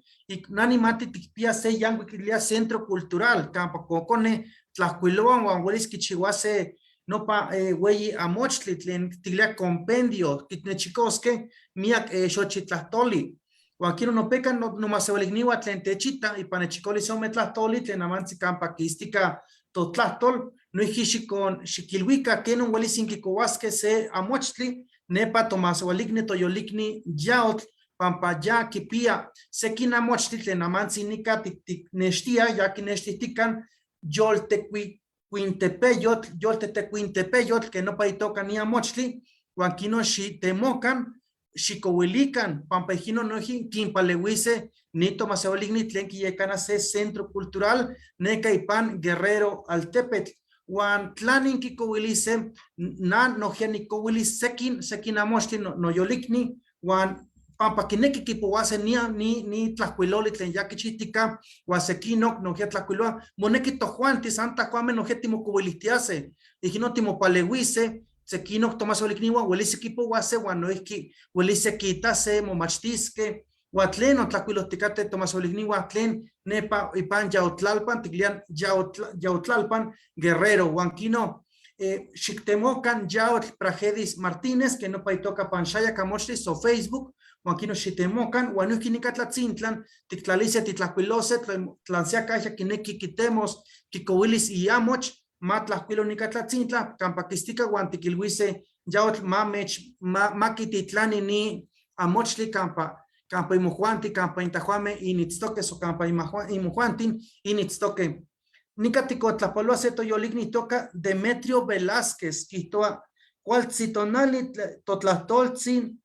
[SPEAKER 1] Na nimati tikpia se yancuic quilia Centro Cultural campa cocone tlajcuilohuan huan welis quichihuase nopa hueyi amochtli tlen tilia compendio, kitnechicosque miac xochitlahtoli. Huan quiero nopeca nomasehualicniua tlen techita ipan nechicoli ome tlahtoli tlen amantzi campa quistica totlahtol, noijki xicon xiquilhuica kenon welis inquicohuasque se amochtli nepa tomasehualicni toyolicni yaotl, pampa ya quipia sequin amochtli tlen amantzi nica tiknextia, ya kinextihtican yoltecuintepeyotl, yoltetecuintepeyotl, que nopa itoca ni amochtli, huan kinon xitemocan, xicouilican, pampa ijkino noijki quinpaleuise ni tomasehualicni tlen quiyecana se centro cultural neka ipan Guerrero altepetl. Huan tlanin kikouilise, na nohkia nikouilis sekin amochtli noyolicni, huan pampa kineki kipouase ni tlajkuiloli tlen ya kichihtika, huan sekinok nohkia tlajkuiloa, moneki tojuanti san tajuame nohkia timokouilijtiase, ijkino timopaleuise, sekinok tomasehualicniua welise kipouase huan noijki welise kitase momachtiske, huan tlenon tlajkuilojtikate tomasehualicniua tlen nepa ipan Yaotlalpan, tikilian Yaotlalpan Guerrero, huan kino xiktemokan Yaotl Pragedis Martínez, que nopa itoca panxayac amochtli so Facebook, huan kino xitemokan, huan noijki nika tlatzintlan, tiktlalise titlajkuilose, tlan se acaya kineki kitemos, kikouilis iamoch, ma tlajkuilo nika tlatzintla, kampa kistika huan tikilhuise yaotl ma mech, ma kititlani ni amochtli kampa imojuanti, kampa intajuame initztoque, so kampa imojuantin initztoque. Nika tikotlapaloa se toyolicni toca Demetrio Velázquez, quihtoa, cualtzitonali totlahtoltzin,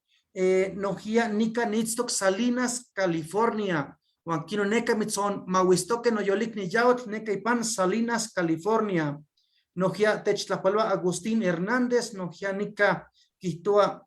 [SPEAKER 1] nohia nika nitztoc Salinas, California. Huan kino neka mitzon mahuistoque noyolicni yaotl neka ipan Salinas, California. Nohia techtlapaloa Agustín Hernández, nohia nika quihtoa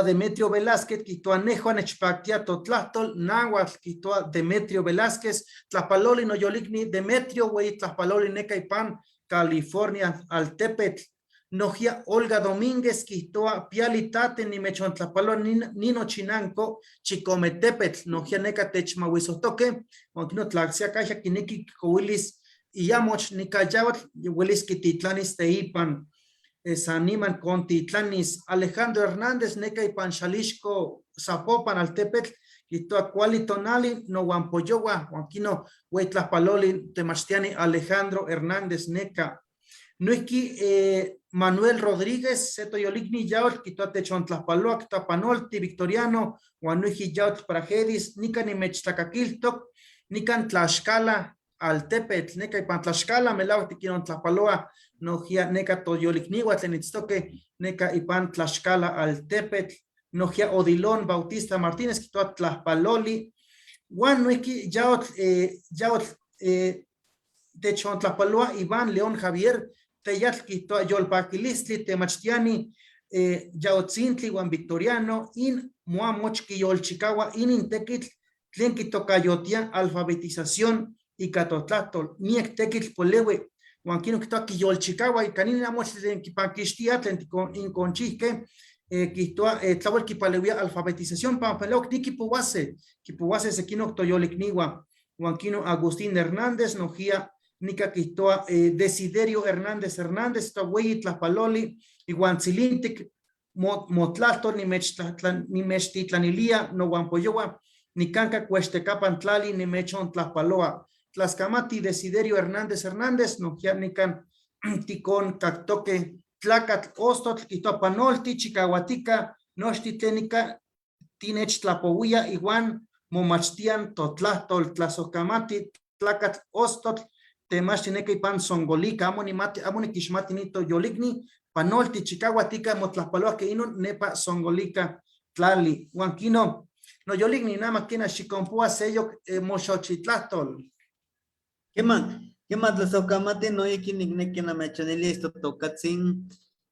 [SPEAKER 1] Demetrio Velázquez, quihtoa nejua nechpactia totlahtol náhuatl, quihtoa Demetrio Velázquez, tlapaloli noyolicni Demetrio, güey, tlapaloli neka ipan California, altepetl. Nohia Olga Domínguez, quihtoa pialitate nimechontlapaloa nino chinanco, chicometepetl, nohia neka techmahuisotoque, huan kino tlaxia caja kineki kikouilis iyamoch nika yaotl, welis kititlanis teipan. Saniman kontitlanis. Alejandro Hernández neka ipan Xalixco Zapopan altepetl, quihtoa cuali tonali nohuampoyowa, huan kino güey tlapaloli temachtiani Alejandro Hernández neka. Noijki Manuel Rodríguez, seto yolicni yaotl, quihtoa techontlapaloa, quihtoa panolti, Victoriano, huan noijki yaotl Pragedis, nika nimechtlakakiltok, nikan Tlaxcala altepetl, neka ipan Tlaxcala melauak tikinontlapaloa, nohia neka toyolicniua tlen itztoque, neka ipan Tlaxcala altepetl, nohia Odilon Bautista Martínez, quihtoa tlajpaloli, huan noijki yaotl techontlapaloa Iván León Javier, teyatl quihtoa yolpakilistli temachtiani, yaotzintli huan Victoriano, in moamoch quiyolchikaua inin tekitl tlen kitokayotia alfabetización ika totlahtol, miek tekitl polewi, huan kino quihtoa quiyolchikaua ika nin amochtli tlen kipankixtia tlen inconchihque, quihtoa tlawel kipalewia alfabetización, pampa leo nikipouase, kipouase sekinok toyolicniua, huan kino Agustín Hernández, nohia nika quihtoa Desiderio Hernández Hernández, toa hueyi tlapaloli, iguan tzilintic motlahtol nimechtitlanilia nohuampoyoua, nicanca cuextecapan tlali nimechontlapaloa. Tlaxcamati Desiderio Hernández Hernández, nohia nican tikon cactoque tlacatl ostotl quihtoa panolti chicahuatica nochtitlenica tinechtlapohuia iguan momachtian totlahtol. Tlasojkamati tlacatl ostotl temachti neka ipan Zongolica, amo nimati, amo nikixmati ni toyolikni panolti chicahuatica motlajpaloa inon nepa Zongolica tlali. Huan kino noyolikni nama kena xikonpoa seyok moxochitlahtol.
[SPEAKER 2] Keman, keman tlasojkamati noijki nikneki namechonilis totokatzin.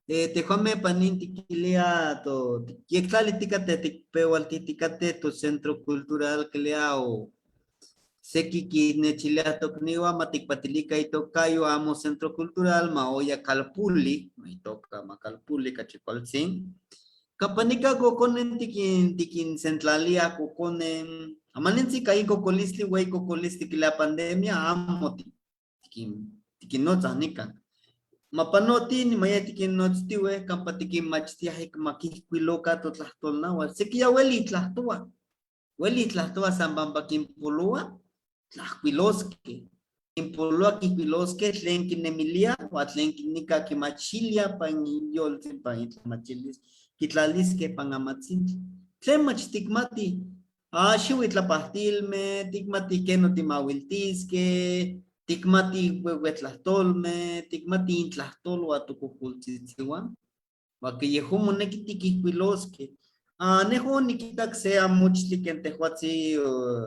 [SPEAKER 2] Tejuame panin tiquilia to yektlali tikate tikpehualtiticate to centro cultural kilia o seki kinechilia tokniwa ma tikpatilika itokayo amo centro cultural ma oya kalpuli, ma itoka ma kalpuli kachikualtzin. Kapanika kokonen tikin tikin sentlalia kokonen amanintzi kai kokolistli güey kokolistli kilia pandemia amo tikin tikinnotzah nikan. Mapanoti nimaya tikinnotztiue kampa tikinmachtiaj ik makijkuiloka totlahtolnahuatl. Seki ya ueli tlahtoa, ueli tlahtoa san pampa kinpoloa tlajkuiloskej. Kinpoloa kijkuiloskej tlen kinemilia uan tlen nika kimachilia pan iyoltzin pan itlamachilis kitlaliskej pan amatzintli. Tlen mach tikmati, ah, xiuitlapahtilmeh, tikmati keno timawiltiskej, tikmati huehuetlahtolmeh, tikmati intlahtolwan tokokoltzitziwan, uan ke yejón moneki tikijkuiloskej. Ah, nejua onikitak se amochtli ken tejuatzi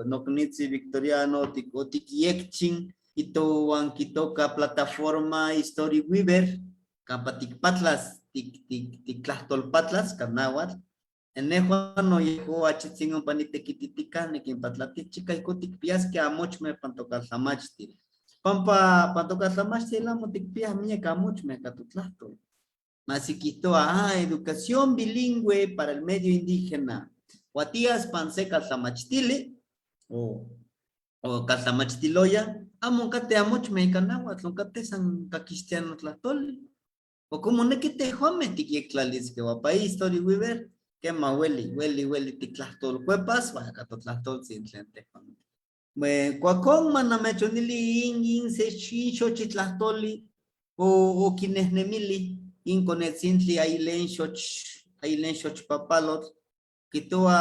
[SPEAKER 2] noknitzi Victoriano otikyekchin itowan kitoka plataforma Story Weaver kampa tikpatlas tiktlahtolpatlas ka nahuatl. Nejua noyejko achitzin ompa nitekititika nikinpatlatihchika ijkon tikpiaskeh amochmeh pan tokaltlamachtil. Pampa pan tokaltlamachtil amo tikpiah miak amochmeh ka totlahtol. Mas kihtowa, ah, educación bilingüe para el medio indígena. Uan tias pan se kaltlamachtili o kaltlamachtiloya, amo onkateh amochmeh ika nahuatl, onkateh san kakixtiah notlahtoli. O como moneki tejuameh tikyektlaliskeh uan pa Story Weaver kema ueli, ueli, ueli tiktlahtolkuepas uan ika totlahtoltzin tlen tejuan. Kuakon ma namechonili in se xochitlahtoli o okinehnemili in konetzintli ailen xoch ailen xochpapalotl kihtowa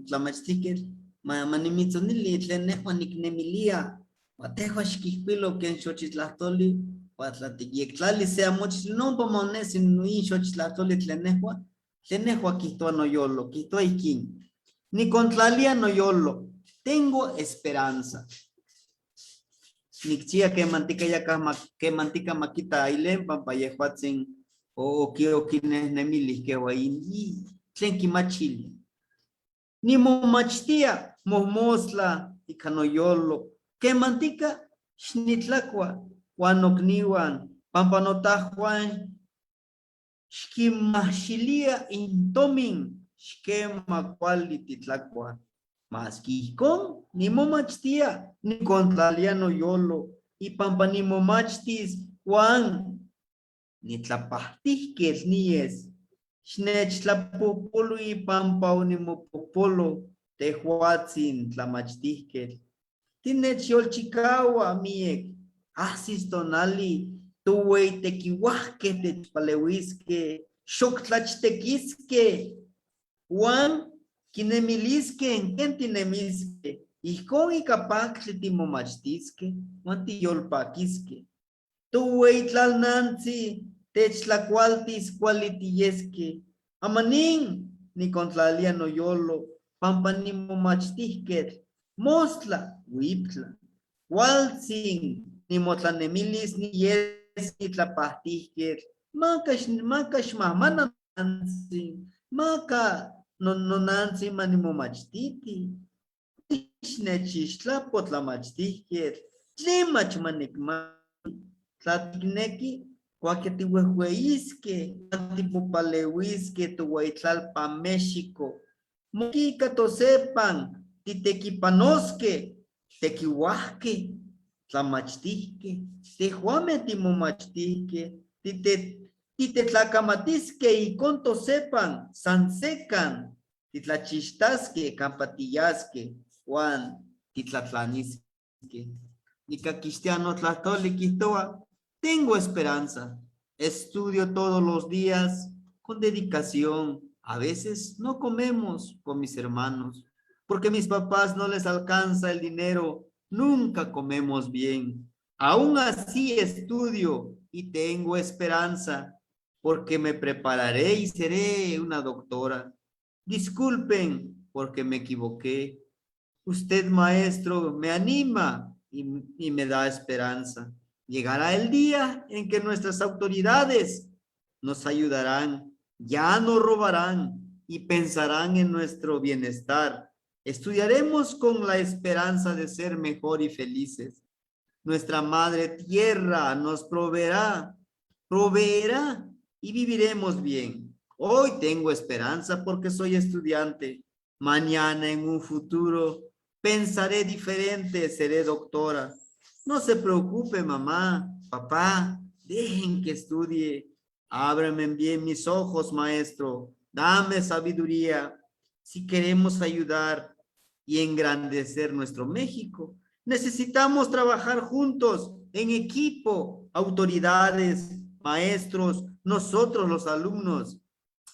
[SPEAKER 2] tlamachtijketl ma manimitzonili tlen nejua niknemilia uan tehua xikijkuilo ken xochitlahtoli uan tla tikyektlalis se amochtli nompa maonesi in xochitlahtoli tlen nejua kihtowa noyolo, kihtowa ijkin: "Nikontlalia noyolo, tengo esperanza." Nikchia kemantika yakaj kemantika makita ailen pampa yejuatzin okinehnemilij kewa in tlen kimachilia. Nimomachtia mojmostla ika noyolo, kemantika xnitlakua uan nokniuan pampa notajuan xkinmajxilia intomin xkema kuali titlakuaj. Maski ijkon nimomachtia nikontlalia noyolo ipampa nimomachtis uan nitlapahtijketl nies. Xnechtlapojpolui pampa onimopojpolo tejuatzin tlamachtijketl. Tinechyolchikaua miek, ajsis tonali tohueytekiuajkej techpaleuiskej, xoctlachtequiskej uan kinemiliskej ken tinemiskej. Ijkon ika paktli timomachtiskej uan tiyolpakiskej. Tohueytlalnantzi techtlakualtis kuali tiyeskej. Amanin nikontlalia noyolo pampa nimomachtijketl mostla uiptla. Kualtzin nimotlanemilis niyes nitlapahtijketl. Maka maka xmajmana nonantzin, maka nonantzin manimomachtiti. Xnechixtlapo tlamachtijketl, tlen mach manikmati, tla tikneki kuak tiuejueiskej, tipopaleuiskej tohueyitlalpan México. Moneki ika tosepan titekipanoskej, tekiuajkej, tlamachtijkej, tejuamej timomachtijkej, titetlakamatiskej ijkon tosepan san sekan titlachixtaskej kampa tiyaskej uan titlatlaniskej. Nikakixtia notlahtoli kihtowa: "Tengo esperanza. Estudio todos los días con dedicación. A veces no comemos con mis hermanos. Porque mis papás no les alcanza el dinero, nunca comemos bien. Aún así estudio y tengo esperanza, porque me prepararé y seré una doctora. Disculpen porque me equivoqué. Usted, maestro, me anima y me da esperanza. Llegará el día en que nuestras autoridades nos ayudarán, ya no robarán y pensarán en nuestro bienestar. Estudiaremos con la esperanza de ser mejor y felices. Nuestra madre tierra nos proveerá, proveerá y viviremos bien. Hoy tengo esperanza porque soy estudiante. Mañana en un futuro pensaré diferente, seré doctora. No se preocupe, mamá, papá, dejen que estudie. Ábreme bien mis ojos, maestro. Dame sabiduría. Si queremos ayudar y engrandecer nuestro México, necesitamos trabajar juntos, en equipo, autoridades, maestros, nosotros los alumnos,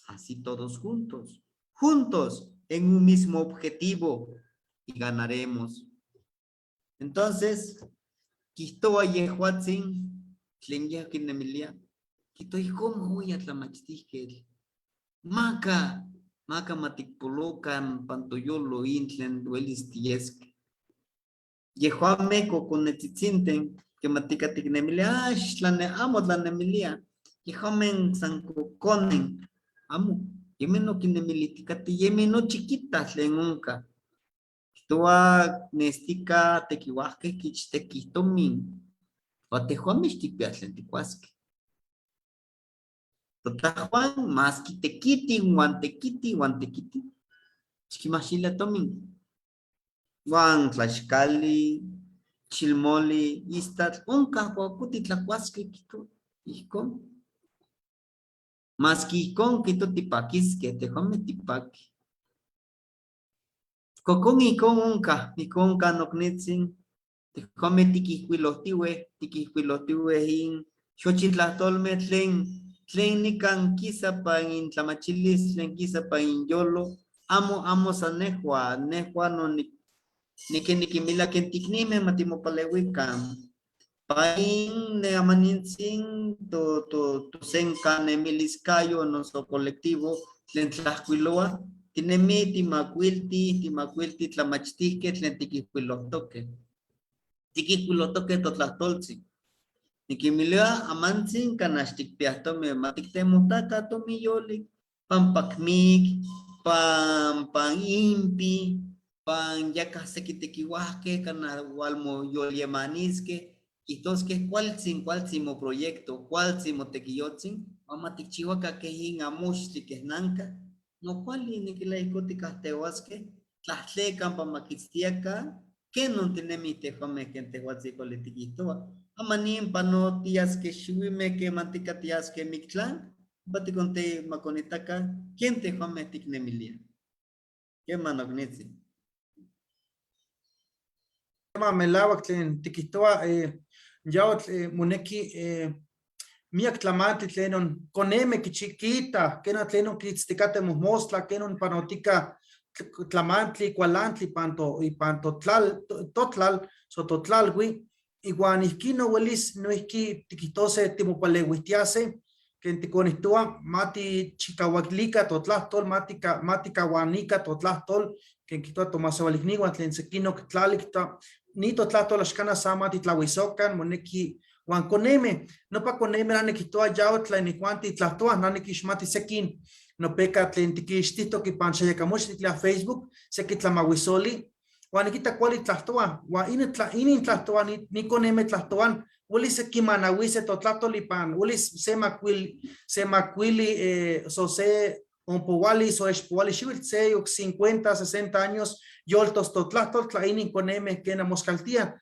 [SPEAKER 2] así todos juntos, juntos en un mismo objetivo y ganaremos. Entonces, kijtowa Yehuatzin, tlen yeh kinemilia, kijtowa ijkon moya tlamachtihketl, maka, maka matikpolokan pan toyolo in tlen welis tiyeskeh. Yehuameh kokonetzitzintin kimatika tiknemilia, ah, amo tlanemilia, yehuameh san kokonen, amo, yemeh no kinemilihtikateh, yemeh no chiquitah tlen onka. Kijtowa nestika tekiwahkeh kichtekih tomin, uan tejuameh ixtikpiah tlen tikuaskeh. Totajuan maski tekiti uan tekiti uan tekiti, xikimahxilia tomin. Uan tlaxcali, chilmoli, istatl, onkah kuakuti tlakuaskeh kijtowa, ijkon. Maski ijkon kijtowa tipakiskeh, tejuameh tipakih. Kokon ijkon onkah, ijkon onkah noknitzin, tejuameh tikijkuilohtiueh, tikijkuilohtiueh in xochitlahtolmeh tlen, tlen nikan kisa pan intlamachilis, tlen kisa pan inyolo, amo, amo san nehua, nehua no nikinmilia ken tiknimeh ma timopalewikan. Pain ne amanintzin to, to, tosenkanemiliscayo noso colectivo tlen tlahkuiloa, tinemi timakuilti, timakuilti tlamachtihkeh tlen tikijkuilohtokeh. Tikijkuilohtokeh totlahtoltzin. Nikinmilia amantzin kanah xtikpiah tomin, ma tiktemotaka tomin yolik, pampak mik, pan, pan impi, pan yakah seki tekiwahkeh kanah walmoyolyemaniskeh, kijtoskeh kualtzin, kualtzin moproyecto, kualtzin motekiyotzin, uan ma tikchiwaka keh in amoxtli keh nanka, no kuali nikilia ihkon tikahtewaskeh, tlahtlekan pa makitztiaka, kenon tinemih tejuameh ken tejuatzin kuali tikihtowa. Ama nin pano tiaskeh xiuimeh keman tika tiaskeh Mictlán, ompa tikonte makonitaka ken tejuameh tiknemilia. Keman noknitzin.
[SPEAKER 1] Kema melawak tlen tikihtowa yaotl moneki miak tlamantli tlenon koneme kichikita, kena tlenon kitztikateh mojmostla, kenon panotika tlamantli, kualantli ipan to, ipan totlal, totlal, so totlalwi, iwan ihkin no welis noihki tikihtose timopalewihtiase, ken tikonihtowa mati chikawalika totlahtol, mati kawanika totlahtol, ken kihtowa tomasewalikniwan tlen sekinok tlali kihtowa ni totlahtol axkana sa mati tlahuisokan, moneki uan koneme, nopa koneme na nikihtowa yao tlen ikuanti tlahtowa, na nikixmati sekin nopeka tlen tikixtihtok ipan xayakamoxtli tiklia Facebook, seki tlamahuisoli, uan nikita kuali tlahtowa, uan inin tlahtowa, ni koneme tlahtowan, welis sekimanawise totlahtol ipan, welis se makuil, se makuili, so se ompowali, so expowali xiuitl, se ok 50, 60 años, yoltos totlahtol, tla inin koneme kena moskaltia.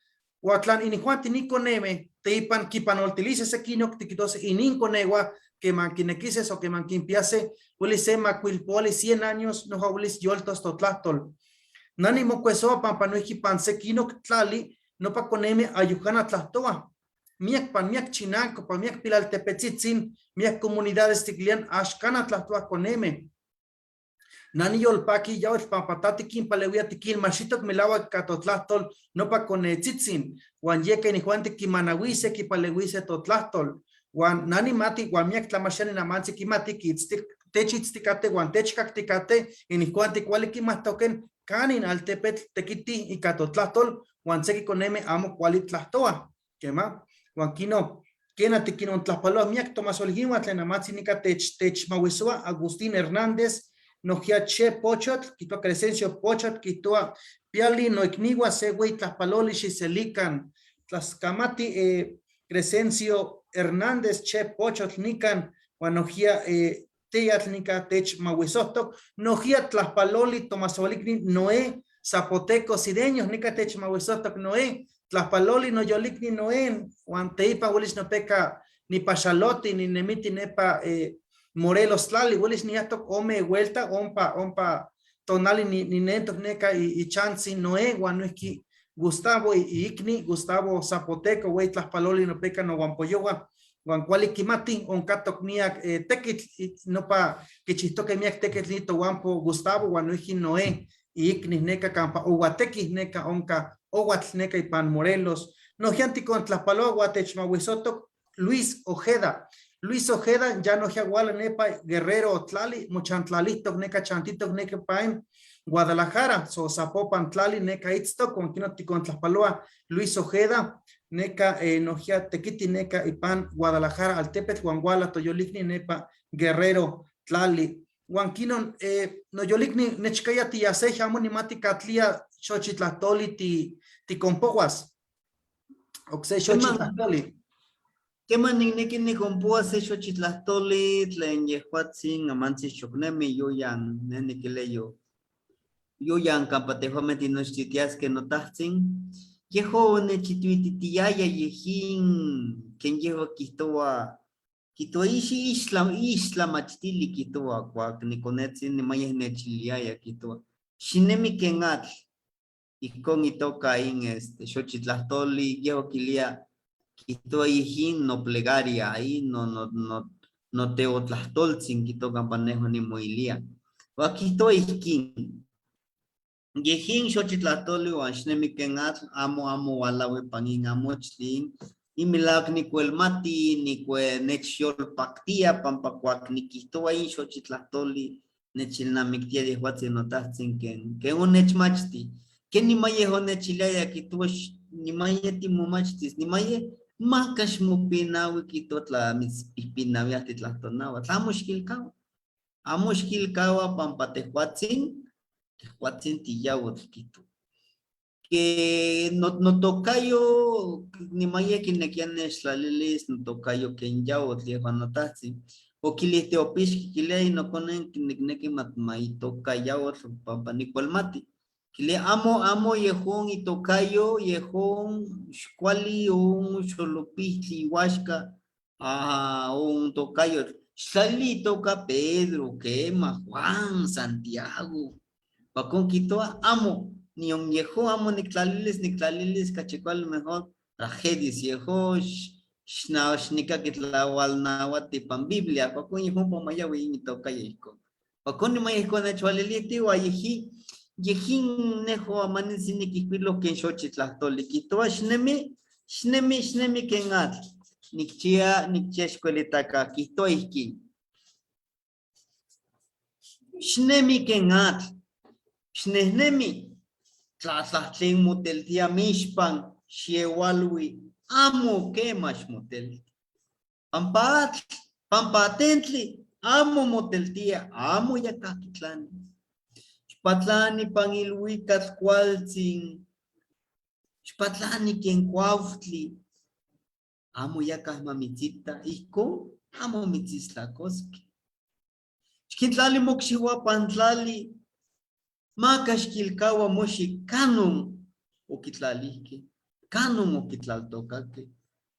[SPEAKER 1] Uan tlan inijuanti ni koneme, teipan kipanoltilise sekinok tikitose inin konewa, keman kinekises o keman kinpiase, welis se makuilpoali 100 años, noja welis yoltos totlahtol. Nani mokuesoa pampa noijki pan sekinok tlali, nopa koneme ayujana tlahtowa. Miak pan miak chinanko, pan miak pilaltepetzitzin, miak comunidades tiklian axkana tlahtoa koneme. Nani yolpaki yawetl pampa ta tikinpalewia tikinmaxitoc melawak ika totlahtol nopa konetzitzin huan yeka inijuanti kimanahuise kipalewise totlahtol huan na nimati huan miak tlamachtiyani namantzi kimati techitzticate huan techcacticate inijuanti kuali kimahtoken kanin altepetl tekiti ika totlahtol huan seki koneme amo kuali tlahtoa. Kema, huan kino kena tikinontlajpaloa miak tomasolijinua tlen amantzi nika techmahuisoa Agustín Hernández, nojkia Che Pochotl, kihtoa Crescencio Pochotl, kihtoa Piali noikniua se hueyi tlajpaloli xiselikan. Tlaskamati Crescencio Hernández, Che Pochotl nikan, huan nojkia Teyatl nika techmahuisohtok, nojkia tlajpaloli tomasolikni Noé Zapoteco Sideño, nika techmahuisohtok Noé, tlajpaloli noyolikni Noé, huan teipa huelis nopeka nipaxaloti, ninemiti nepa Morelos tlali, huelis niyahtok ome vuelta, ompa tonali ninentok neka ichantzi Noé, huan noijki Gustavo iikni, Gustavo Zapoteco, hueyi tlajpaloli nopeka nohuampoyohua, huan kuali kimati, onkatok miak tekitl, nopa kichijtoke miak tekitl ni tohuampo Gustavo, huan noijki Noé iikni neka kampa ohuatekij neka onka owatl neka ipan Morelos. Nojkia tikontlajpaloa huan techmahuisotok Luis Ojeda. Luis Ojeda ya nojkia huala nepa Guerrero tlali, mochantlalijtok neka chantitok neka ipan Guadalajara, so Zapopan tlali neka itztok, huan kino tikontlajpaloa Luis Ojeda, neka nojkia tekiti neka ipan Guadalajara altepetl, huan huala toyolikni nepa Guerrero tlali. Huan kinon noyolikni nechkaya tiyasej amo nimati katlia xochitlahtoli tikompohuas. Okse xochitlahtoli.
[SPEAKER 2] Keman nikneki nikompoas se xochitlahtoli tlen yejuatzin amantzi xoknemi yoyan ne nikileyo. Yoyan kampa tejuameh tinochtitiaskeh notajtzin, yejo onechituititiaya yejin ken yehua kihtowa, kihtowa ixi ixtlamachtili kihtowa kuak nikonetzin nimayeh nechiliaya kihtowa xinemi ken atl, ijkon itoka in xochitlahtoli, yehua kilia kihtowa yejin no plegaria, in no, no, no, no teotlahtoltzin kihtowa kampa nejua nimoilia. Huan kihtowa ijkin, yejin xochitlahtoli huan xnemi ken atl, amo, amo walaui pan in amochtli, in milawak nikuelmati, nechyolpaktia, pampa kuak nikihtowa in xochitlahtoli, nechilnamiktia yejuatzin notajtzin ken onechmachti. Ken nimayeh onechiliaya kihtowa nimayeh timomachtis, nimayeh maka xmopinaui kihtowa tla mitzpihpinauiah titlahtonaua, tla amo xkilkaua. Amo xkilkaua pampa tejuatzin, tejuatzin tiyauatl kihtowa. Que notokayo nimayeh kinekia nechtlalilis notokayo ken yauatl yejuan notajtzin. Okilih teopixki kilia inokonen nikneki maitoka yauatl pampa nikualmati. Kilia amo, amo yejon itokayo, yejon xkuali on xolopijtli ihuaxka, on tokayo. Xtlali itoka Pedro, Kema, Juan, Santiago. Huacon kihtowa amo, nion yejon amo niktlalilis, niktlalilis kachi kuali mejor tragedias yejon xnikaki tlaualnauati pan Biblia, huacon yejon pomayaui in itokayo ijkon. Huacon niman ijkon nechhualilihti, huan yejin, yejin nejo amanintzi nikijkuilo ken xochitlahtoli, kihtowa xnemi, xnemi, xnemi ken atl. Nikchia, nikchia xkuelitaka, kihtowa ijkin. Xnemi ken atl, xnehnemi, tlatlahtlen moteltia mixpan, xeualui, amo kema xmotelti. Pampa atl, pampa atentli, amo moteltia, amo yakahkitlani. Xpatlani pan ilhuicatl kualtzin, xpatlani ken kuauhtli, amo yakah mamitzita, ijkon amo mitzistlakoskeh. Xkintlali mokxiua pantlali, maka xkilkaua moxi kanon okitlalihkeh, kanon okitlaltokakeh.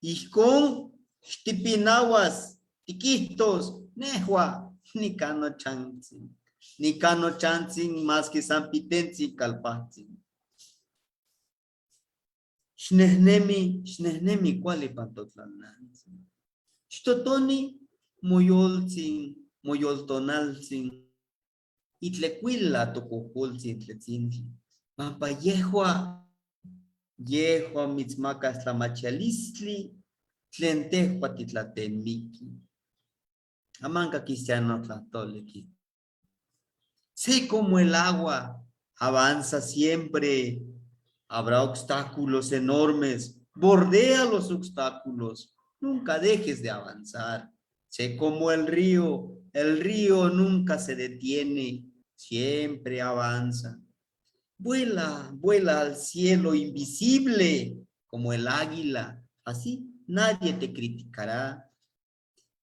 [SPEAKER 2] Ijkon xtipinauas, tikihtos, nehua nikano chantzin, nikano chantzin maski san pitentzi kalpahtzin. Xnehnemi, xnehnemi kuali pan totlalnantzin. Xtotoni moyoltzin, moyoltonaltzin. Itlecuila tococoltzin tletzintli. Pampa yehua, yehua mitzmacas tlamachialistli tlen tehua titlatemiki. Amanca cristiano tlahtoli. Sé como el agua avanza siempre. Habrá obstáculos enormes. Bordea los obstáculos. Nunca dejes de avanzar. Sé como el río. El río nunca se detiene. Siempre avanza. Vuela, vuela al cielo invisible como el águila. Así nadie te criticará.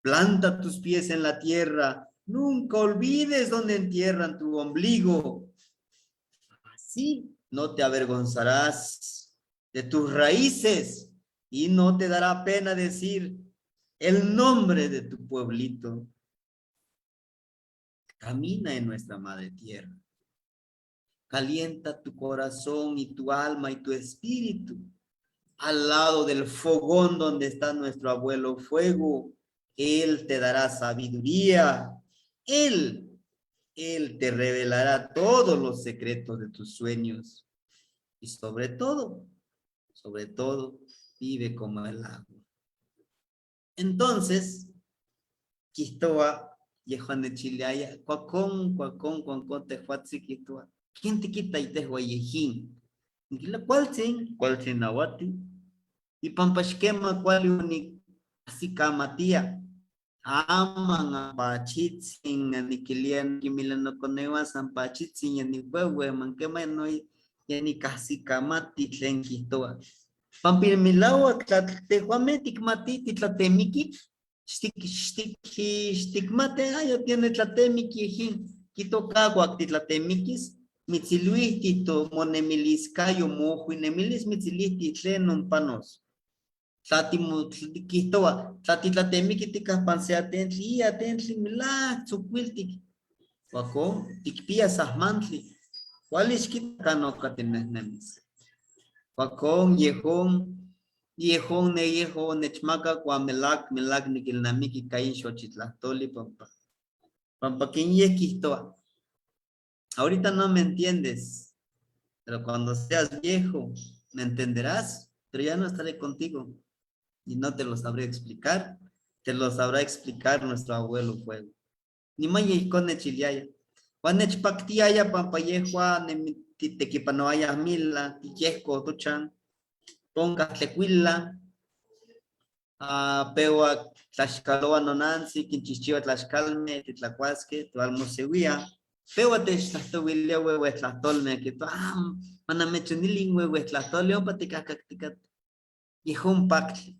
[SPEAKER 2] Planta tus pies en la tierra. Nunca olvides dónde entierran tu ombligo. Así no te avergonzarás de tus raíces y no te dará pena decir el nombre de tu pueblito. Camina en nuestra madre tierra. Calienta tu corazón y tu alma y tu espíritu al lado del fogón donde está nuestro abuelo fuego. Él te dará sabiduría. Él te revelará todos los secretos de tus sueños. Y sobre todo, vive como el agua. Entonces, Quistoa, Yehuan de Chileaya, Cuacón, Cuacón, Cuacón, Tehuatzi, Quistoa. ¿Quién te quita y te yejín? ¿Cuál ¿Cuál nawati? Y pampashkema, cuál uni, así kamatía. Aman apachitzin, anikilian, kimilanokonewa, sampachitzin, yani huehue, manquema no, yani casi kamati tlen kihtowa. Pampilmilawa, tlatehuame, tikmati, titlatemiki, xtikmate, ayo tiene tlatemiki, jin, kitokaguak titlatemikis, mitziluihti to monemiliscayo mojuinemilis mitzilihti tlen panos. Kihtowa, tlatitlatemiki tikahpansea tentli, ia tentli milak tzokuiltik. Huacón, tikpia sahmantli. Kuali ixquita kanoka tinehnemis. Huacón, yejón, yejón ne yejo nechmaka kua melak, melak nikilnamiki kain xochitlahtoli, pampa. Pampa ken yeh kihtowa. Ahorita no me entiendes, pero cuando seas viejo me entenderás, pero ya no estaré contigo y no te lo sabré explicar, te lo sabrá explicar nuestro abuelo fuego. Ni maya ikone chiliaya. Juan nechpaktiaya pampa yehua tekipanoaya mila, tiyehko tochan, ponka tlecuila, pewa tlaxcaloa nonansi, kinchichiwa tlaxcalme, titlacuasque, toalmosewia, pewa techtlahtowilía huehue tlahtolme, que manamechonilin huehue tlahtoli, ompa tikakaktikat. Yejón paktli.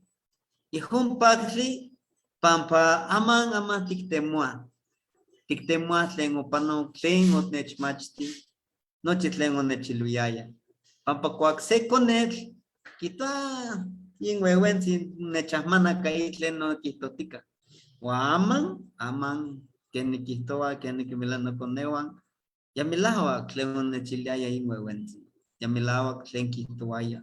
[SPEAKER 2] Yejón paktli, pampa aman aman tiktemoa. Tiktemoa tlen opano tlen otnechmachti, nochi tlen onechiluyaya. Pampa kuak se konetl, kita yin huehuentzin nechahmana kai tlen no kihtotika. Huan aman, aman, ken nikihtowa, ken nikimila nokonewan, ya milawak tlen onechiliaya yin huehuentzin. Ya milawak tlen kihtowaya.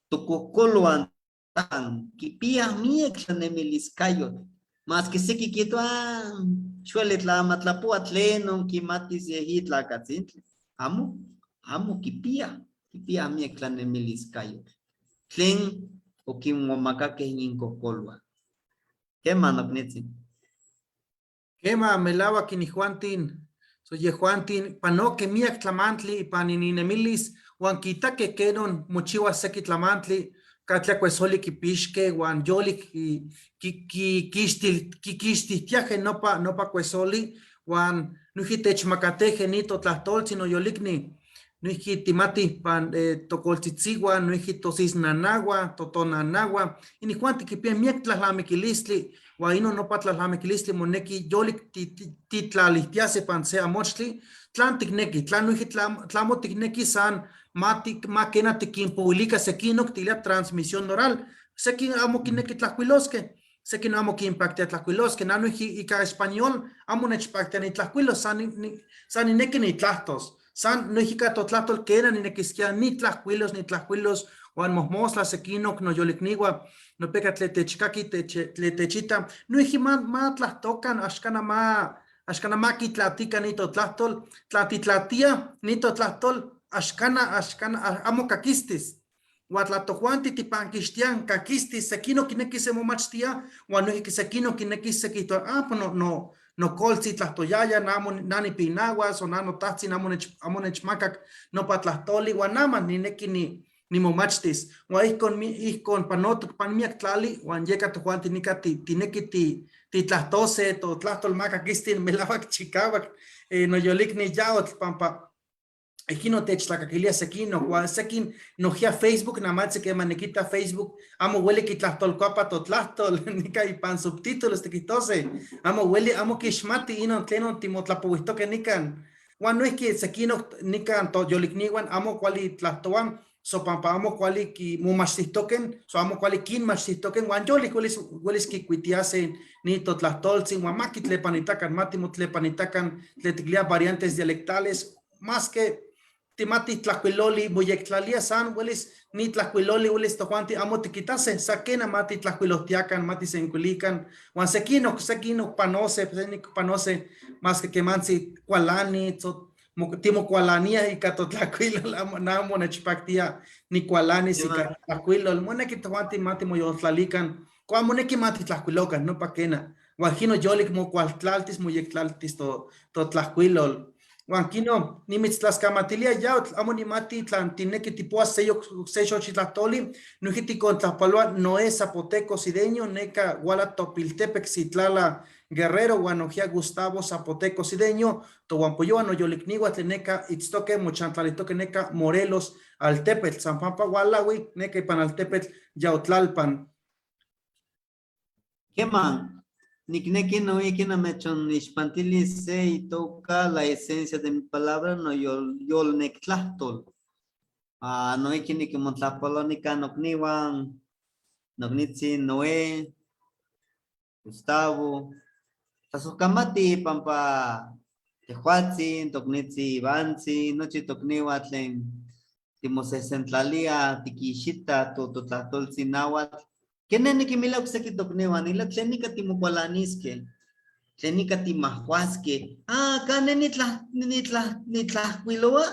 [SPEAKER 2] Tococolwan tan kipia miek tlanemiliscayotl. Más que seki kihtowa, xueli tlamatlapoa tlenon kimatis yeji tlakatzintli. Amo, amo kipia, kipia miek tlanemiliscayotl. Tlen okinmomakakeh incocolwan. Kema noknitzin.
[SPEAKER 1] Kema melawak inijuantin, so yejuantin, panoke miak tlamantli ipan ininemilis, huan kitake kenon mochiwa seki tlamantli, katlia kuesoli kipixke, huan yolik kikixtihtiaje nopa kuesoli, huan noijki techmakateje ni totlahtoltzin noyolikni, noijki timati pan tokoltzitziwan, noijki tosisnanahua, totonanahua, inijuantin kipia miak tlalnamikilistli, huan inon nopa tlalnamikilistli moneki yolik titlalihtiase pan se amochtli, tlan tikneki, tlan noijki tlamo tikneki san ma kena tikinpouilika sekinok tilia transmisión oral, sekin amo kineki tlajkuiloskeh, sekin amo kinpaktia tlajkuiloskeh, na noijki ika español amo nechpaktia nitlajkuilos, san nineki nitlahtos, san noijki ika totlahtol kena ninekiskia nitlajkuilos, nitlajkuilos, huan mojmostla sekinok noyolikniua, nopeka tlen techkaki, tlen techita, noijki ma tlahtokan, axkana ma Axcana maquitlatica ni totlahtlol, tlatitlatia ni totlahtol, axcana, axcana, amo caquistis. Huan tla tojuanti tipanquixtian caquistis, sequino quinequis se momachtia, huan noijki sequino quinequis se quihtoa, ah, pues no, no, no coltzi tlahtoyaya, na amo, na nipinahuas, o na notajtzin amo nech, amo nechmacac nopa tlahtoli, huan nama ninequi ni, nimomachtis. Huan ijcon, mi, ijcon panotoc pan miac tlali, huan yeca tojuanti nica ti, tinequi ti, titlahtose, totlahtol ma caquistin melahuac chicahuac, noyolicni yaotl, pampa ijkino techtlacaquilia sequino, huan sequin nojia Facebook, namatzi quema niquita Facebook, amo hueli quitlahtolcuapa totlahtol, nica ipan subtítulos tiquihtose, amo hueli, amo quixmati inon tlenon timotlapohuihtoque nican, huan noijki sequino nican toyolicnihuan amo cuali tlahtoan, so pampa amo cuali momachtihtoquen, so amo cuali quinmachtihtoquen, huan yolik huelis, huelis quicuitiase ni totlahtoltzin, huan ma quitlepanitacan, ma timotlepanitacan, tlen variantes dialectales, más que timati tlahcuiloli moyectlalia san huelis ni tlahcuiloli huelis tojuanti amo tiquitase, sa quena mati tlahcuilohtiacan, mati sencuilican, huan sequinoc, sequinoc panose, sequinoc panose, más que quemantzi cualani, timocualania ika totlacuilol, amo, na amo nechpactia nicualanis ika tlahcuilol, moneki tojuanti mati moyoltlalican, cuan moneki mati tlahcuilocan, no pa quena, huan kino yolik mocualtlaltis, moyectlaltis totlahcuilol. Huan kino nimitztlaskamatilia yaotl, amo nimati tlan tineki tipoas seyok se xochitlahtoli, noijki tikontlajpaloa Noé Zapoteco Sideño, neka huala Topiltepec Zitlala Guerrero, huan nojia Gustavo Zapoteco Sideño, tohuampoyoa noyolikniua tlen neka itztoque mochantlalihtoque neka Morelos altepetl, San Pampa hualahui, neka ipan altepetl Yautlalpan.
[SPEAKER 2] Queman, nikneki noijki namechonixpantilis se itoka la esencia de mi palabra no yol, yolnectlahtol. Ah, noijki nikimotlajpalo nikan nokniwan, noknitzin Noé, Gustavo, tlasojkamati pampa tejuatzin, toknitzin Ivantzin, nochi tokniwan tlen timosesentlalia, tiquixita totlahtoltzin náhuatl. Kene niquimila okseki tokniwan, nila tlen ika timokualaniskeh, tlen ika timahkuaskeh. Ah, ka ne nitlajkuiloa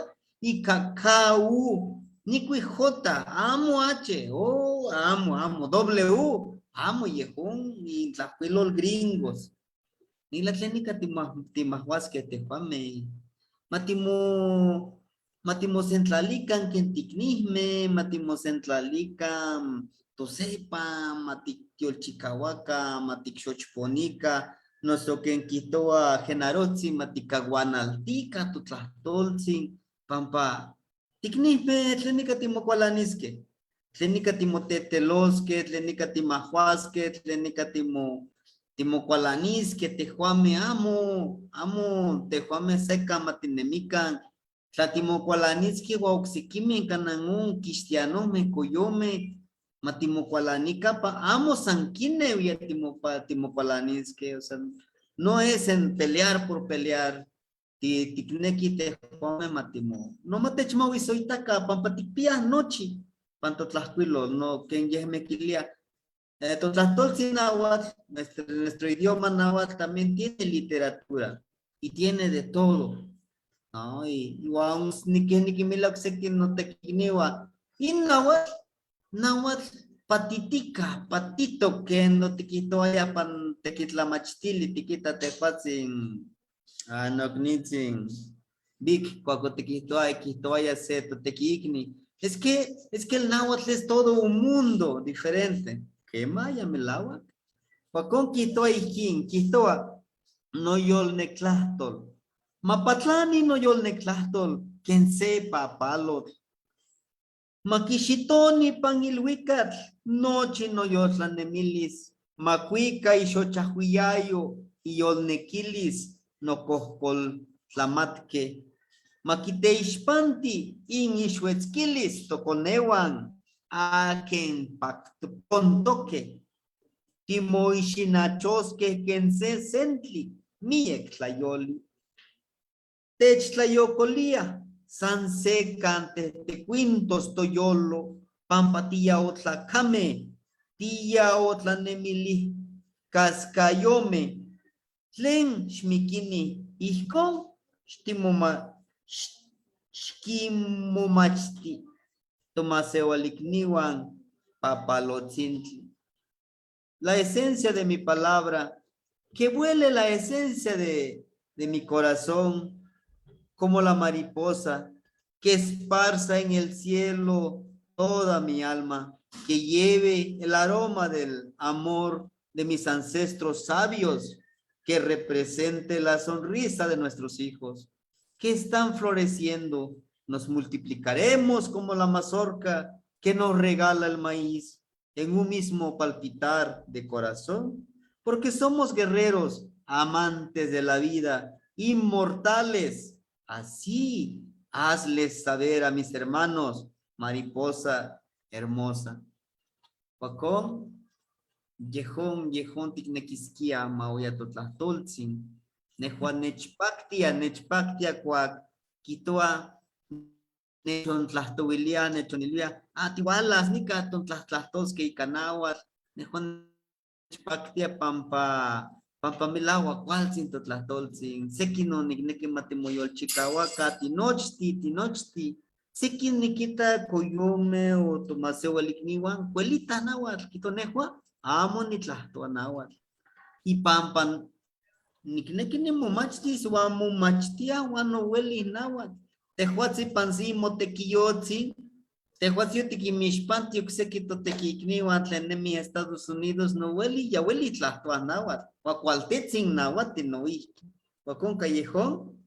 [SPEAKER 2] ika KU, nikui J, amo H, oh, amo, amo, W, amo yejón, intlajkuilol gringos. Nila tlen ika timahkuaskeh tejuameh, matimo matimosentlalikan ken tiknihmeh, matimosentlalikan tosepa, matikyolchikawaka, matikxochponika, noso ken kihtowa Genarotzi matikaguanaltika totlahtoltzin, pampa tiknihmeh tlen ika timokualaniskeh, tlen ika timoteteloskeh, tlen ika timajuaskeh, tlen ika timokualaniskeh, tejuameh amo, amo tejuameh seka matinemikan, tla timokualaniskeh uan oksekimeh kanan on kixtianomeh, koyomeh, matimokualanika pa amo san kineuia timokualaniskeh, o sea, no es en pelear por pelear, tikneki tejuameh matimo, no matechmawisoitaka pampa tikpiah nochi pan totlajkuilol, no ken yehmeh kilia. Totlahtoltzin náhuatl, nuestro idioma náhuatl también tiene literatura y tiene de todo, ¿no? Y igual niquimila okseki notekiniwa, in náhuatl, náhuatl patitika, patito ken notikihtoaya pan tequitlamachtili tikita tejuatzin, ah, noknitzin, Vic, cuando tikihtoaya, kihtoaya se totekiikni. Es que el náhuatl es todo un mundo diferente. Quema ya melawak. Cuacon kihtoa ijkin, kihtoa noyolnectlahtol. Mapatlani noyolnectlahtol, ken se papalotl. Makixitoni pan ilhuicatl, nochi noyoltlanemilis. Makuika ixochajuiyayo, iyolnequilis, nocohcol tlamatque. Makiteixpanti in ixuetzquilis toconeuan, aken pontoque. Timoixinachosqueh ken se sentli, miek tlayoli. Techtlayokolia, san se cantehtecuintos toyolo, pampa tiyaotlacame, tiyaotlanemili, cascayome, Tlen xmiquini ijcon xtimoma xquimomachti tomaseualicnihuan papalotzintli. La esencia de mi palabra, que vuele la esencia de mi corazón como la mariposa que esparza en el cielo toda mi alma, que lleve el aroma del amor de mis ancestros sabios, que represente la sonrisa de nuestros hijos, que están floreciendo. Nos multiplicaremos como la mazorca que nos regala el maíz en un mismo palpitar de corazón, porque somos guerreros, amantes de la vida, inmortales. Así hazles saber a mis hermanos, mariposa hermosa. Huacón, yejón, yejón tiknequisquia ma oya totlahtoltzin. Nehua nechpactia, nechpactia cuac quitoa nechontlahtowilia, nechonilwia, ah, tiwalas nica tontlahtlahtoskeh ika náhuatl, nehua nechpactia pampa pampa melauac kualtzin totlahtoltzin, seki no nikneki ma timoyolchikauaka tinochti, tinochti, seki nikita koyome o tomaseualikniuan kuelita náhuatl, quito nehua amo nitlahtoa náhuatl. Y pampa nikneki nimomachtis uan momachtia uan noueli náhuatl. Tejuatzi pansi motequiyotzi, tejuatzi otiquimixpanti ocseki totequiicniuan tlen nemih Estados Unidos noueli ya ueli tlahtoa náhuatl, uan kualtetzin nahuati noihki. Huan callejón,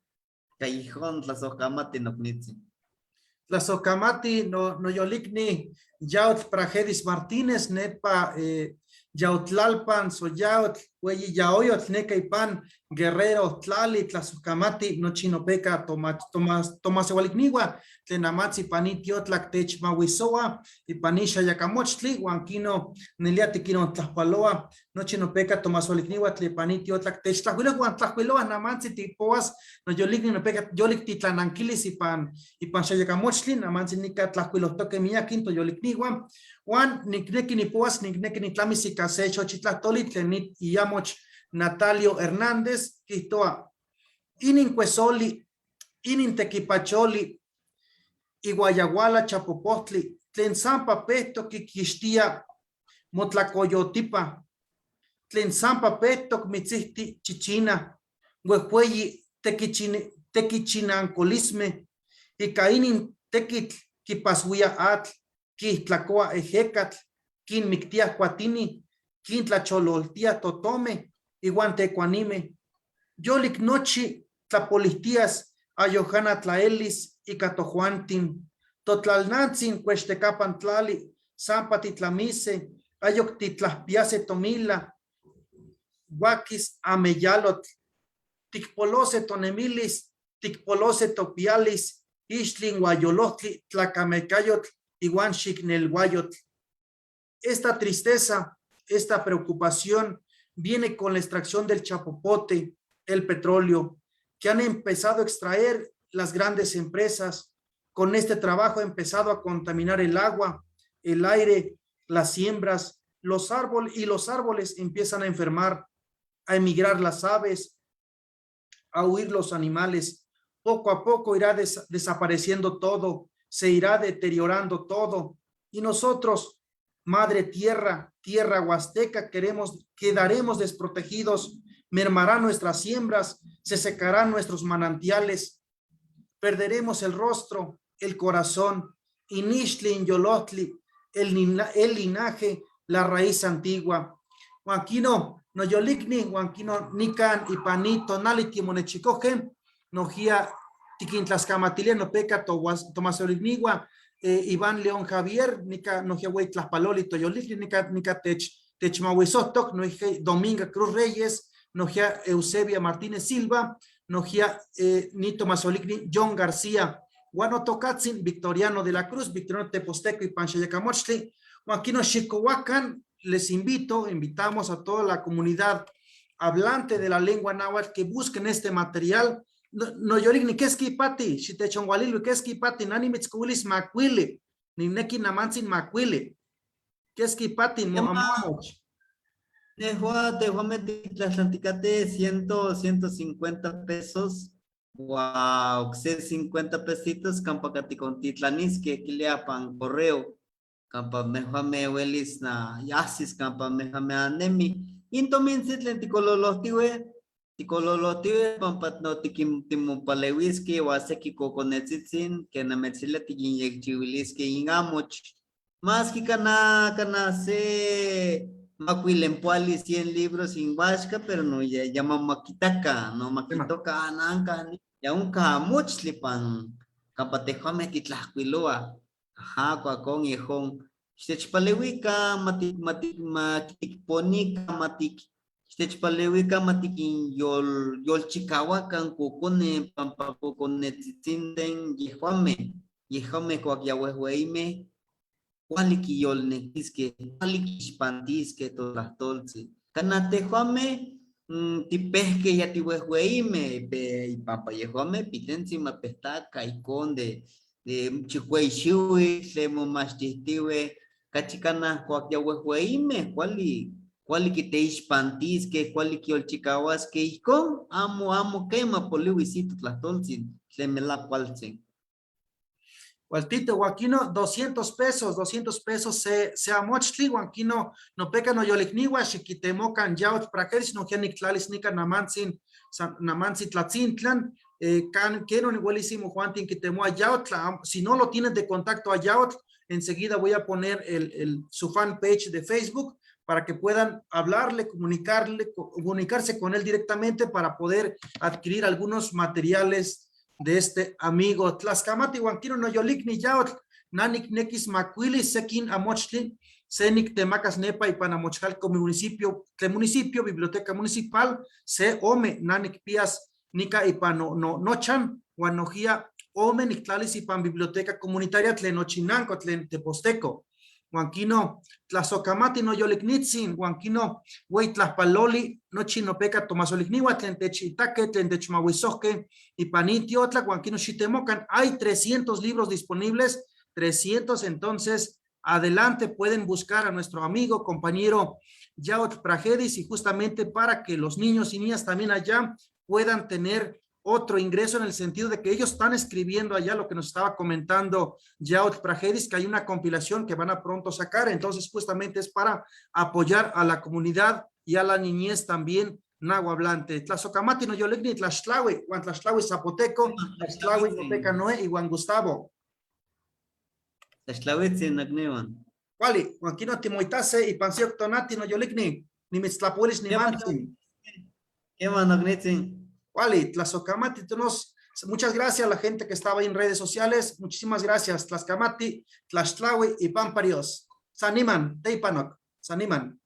[SPEAKER 2] callejón tlazohkamati noknitzin.
[SPEAKER 1] Tlazohkamati no noyolikni Yautl Pragedis Martínez nepa Yautlalpan Soyautl hueyi Yaoyotl neka ipan Guerrero Tlali tlazohkamati nochi nopeka Tomás Tomaseualikniua tlen amatzi pani tiotlak techmahuisoa ipani xayakamochtli huan kino nelia tikinon tlajpaloa nochi nopeka Tomaseualikniua tlen pani tiotlak techtlajcuiloa huan tlajcuiloa namantzi tipoas noyolikni nopeka yolik titlananquilis ipan ipan xayakamochtli namantzi nika tlajcuilohtoque miyakin toyolikniua huan nikneki nipoas nikneki nitlamis ika se xochitlahtoli tlen iyamoch Natalio Hernández quihtoa inin cuesoli inin tequipacholi iguayaguala chapopohtli tlen sampa pehtok kikixtia motlacoyotipa tlen sampa pehtok mitzihti chichina huejueyi tequichinancolisme ika inin tequitl quipasuia atl quihtlacoa ejecatl quinmictia cuatini quintlachololtia totome iuan tecuanime yolik nochi tlapolihtias ayojana tlaelis ika tojuantin totlalnantzin cuextecapan tlali sampa titlamise ayok titlahpiase tomila huaquis ameyalotl tikpolose tonemilis tikpolose topialis ixtli guayolohtli tlacamecayotl iuan xicnelhuayotl. Esta tristeza, esta preocupación viene con la extracción del chapopote, el petróleo, que han empezado a extraer las grandes empresas. Con este trabajo ha empezado a contaminar el agua, el aire, las siembras, los árboles y los árboles empiezan a enfermar, a emigrar las aves, a huir los animales. Poco a poco irá desapareciendo todo, se irá deteriorando todo. Y nosotros, Madre Tierra, Tierra Huasteca, quedaremos desprotegidos, mermarán nuestras siembras, se secarán nuestros manantiales, perderemos el rostro, el corazón, Inixtli, Yolotli, el linaje, la raíz antigua. Huanquino, noyolikni, huanquino, nican, ipani, tonali, timonechicoje, nojia, tiquintlascamatilia, nopeca, tomasoligniwa, Iván León Javier, nica, nojia, güey, tlaspaloli, toyolikni, nica, nica, tech, techmahuizotoc, nojia, Dominga Cruz Reyes, nojia, Eusebia Martínez Silva, nojia, ni Tomasolikni, John García, Guanotocatzin, Victoriano de la Cruz, Victoriano Teposteco y Panchayacamochtli, Joaquino Xicohuacan, les invito, invitamos a toda la comunidad hablante de la lengua náhuatl que busquen este material. No, no yolikni, keski pati, xitechongualilui, keski pati, nani mitzkuilis makuili, nikneki namantzin makuili. Keski pati,
[SPEAKER 2] Kema.
[SPEAKER 1] moamoch.
[SPEAKER 2] Nejua, tejuame titlahtlanticate 150 pesos. Wow, 50 pesitos kampa tikontitlaniskeh kilia pan correo. Kampa mejuame welis na yasis kampa mejame anemi. Intomintzi tlen tikololojtiue, tikololojtiue pampa no timopalewiskeh uan seki kokonetzitzin kenametzilia tikinyekchiwiliskeh inamoch. Maski kana kana se makuilempoali 100 libros inhuaxca, pero no ya, ya mamakitaka, no makitoka ananka, ya unka amochtli pan kampa tejuameh titlahkuiloa. Ajá, kuakon yejón. Xtechpalewika matik matik matikponika matik xtechpalewika matikinyol yolchikawakan kokoneh pampa kokonetzitzinteh yejuameh, yejuameh kuak ya wehweimeh kuali kiyolnekiskeh, kuali kixpantiskeh totlahtoltzin. Kanah tejuameh tipehkeh ya tiwehweimeh, ipampa yejuameh pitentzi mapehtaka ijkon de chikueyi xiwitl tlen momachtihtiueh, kachi kanah kuak ya wehweimeh kuali kuali kiteixpantiskeh, kuali kiyolchikawaskeh, ijkon amo amo kema poliwis totlahtoltzin tlen melak kualtzin.
[SPEAKER 1] Hualtito, Huanquino, 200 pesos, 200 pesos se amochtli, Huanquino, no peca no yolikniwa, xiquitemocan yautl prakedis, no nictlalis nica namantzin, namantzin tlatzintlan, can, quiero ni huelisimo Juantin quitemoa yautl, si no lo tienen de contacto a yautl, enseguida voy a poner su fanpage de Facebook para que puedan hablarle, comunicarse con él directamente para poder adquirir algunos materiales de este amigo. Tlaskamati huanquino noyolikni yautl, nanik nekis makuili sekin amochtli, senik temacas nepa y panamochcalco municipio, tle municipio, biblioteca municipal, se ome nanik pias nika y pano no nochan, huanojía ome nictlalis y pan biblioteca comunitaria tlen ochinanco, tlen teposteco. Huanquino, tlasocamati noyoliknitzin, huanquino, huey tlaspaloli, nochi nopeca tomasolikniwa, tlen techitaque, tlen techmahuizoque, y panitiotla, huanquino xitemocan. Hay 300 libros disponibles, 300, entonces, adelante pueden buscar a nuestro amigo, compañero Yaotl Prajedis, y justamente para que los niños y niñas también allá puedan tener otro ingreso en el sentido de que ellos están escribiendo allá lo que nos estaba comentando Yaotl Prajedis, que hay una compilación que van a pronto sacar, entonces justamente es para apoyar a la comunidad y a la niñez también nahuablante. Tlazocamati no yolikni, tlaxtlahui, Juan tlaxtlahui zapoteco, tlaxtlahui nopeca Noé y Juan Gustavo.
[SPEAKER 2] Tlaxtlahuitzin nocniuan.
[SPEAKER 1] Cuali, Juanquino timoitase y pansiok tonati no yolikni, nimitztlapuelis ni mantzin.
[SPEAKER 2] Quema nocnitzin.
[SPEAKER 1] Cuali, Tlazocamati, muchas gracias a la gente que estaba ahí en redes sociales, muchísimas gracias, Tlaxcamati, Tlaxtlahui y Pamparios. Saniman, Teipanok, Saniman.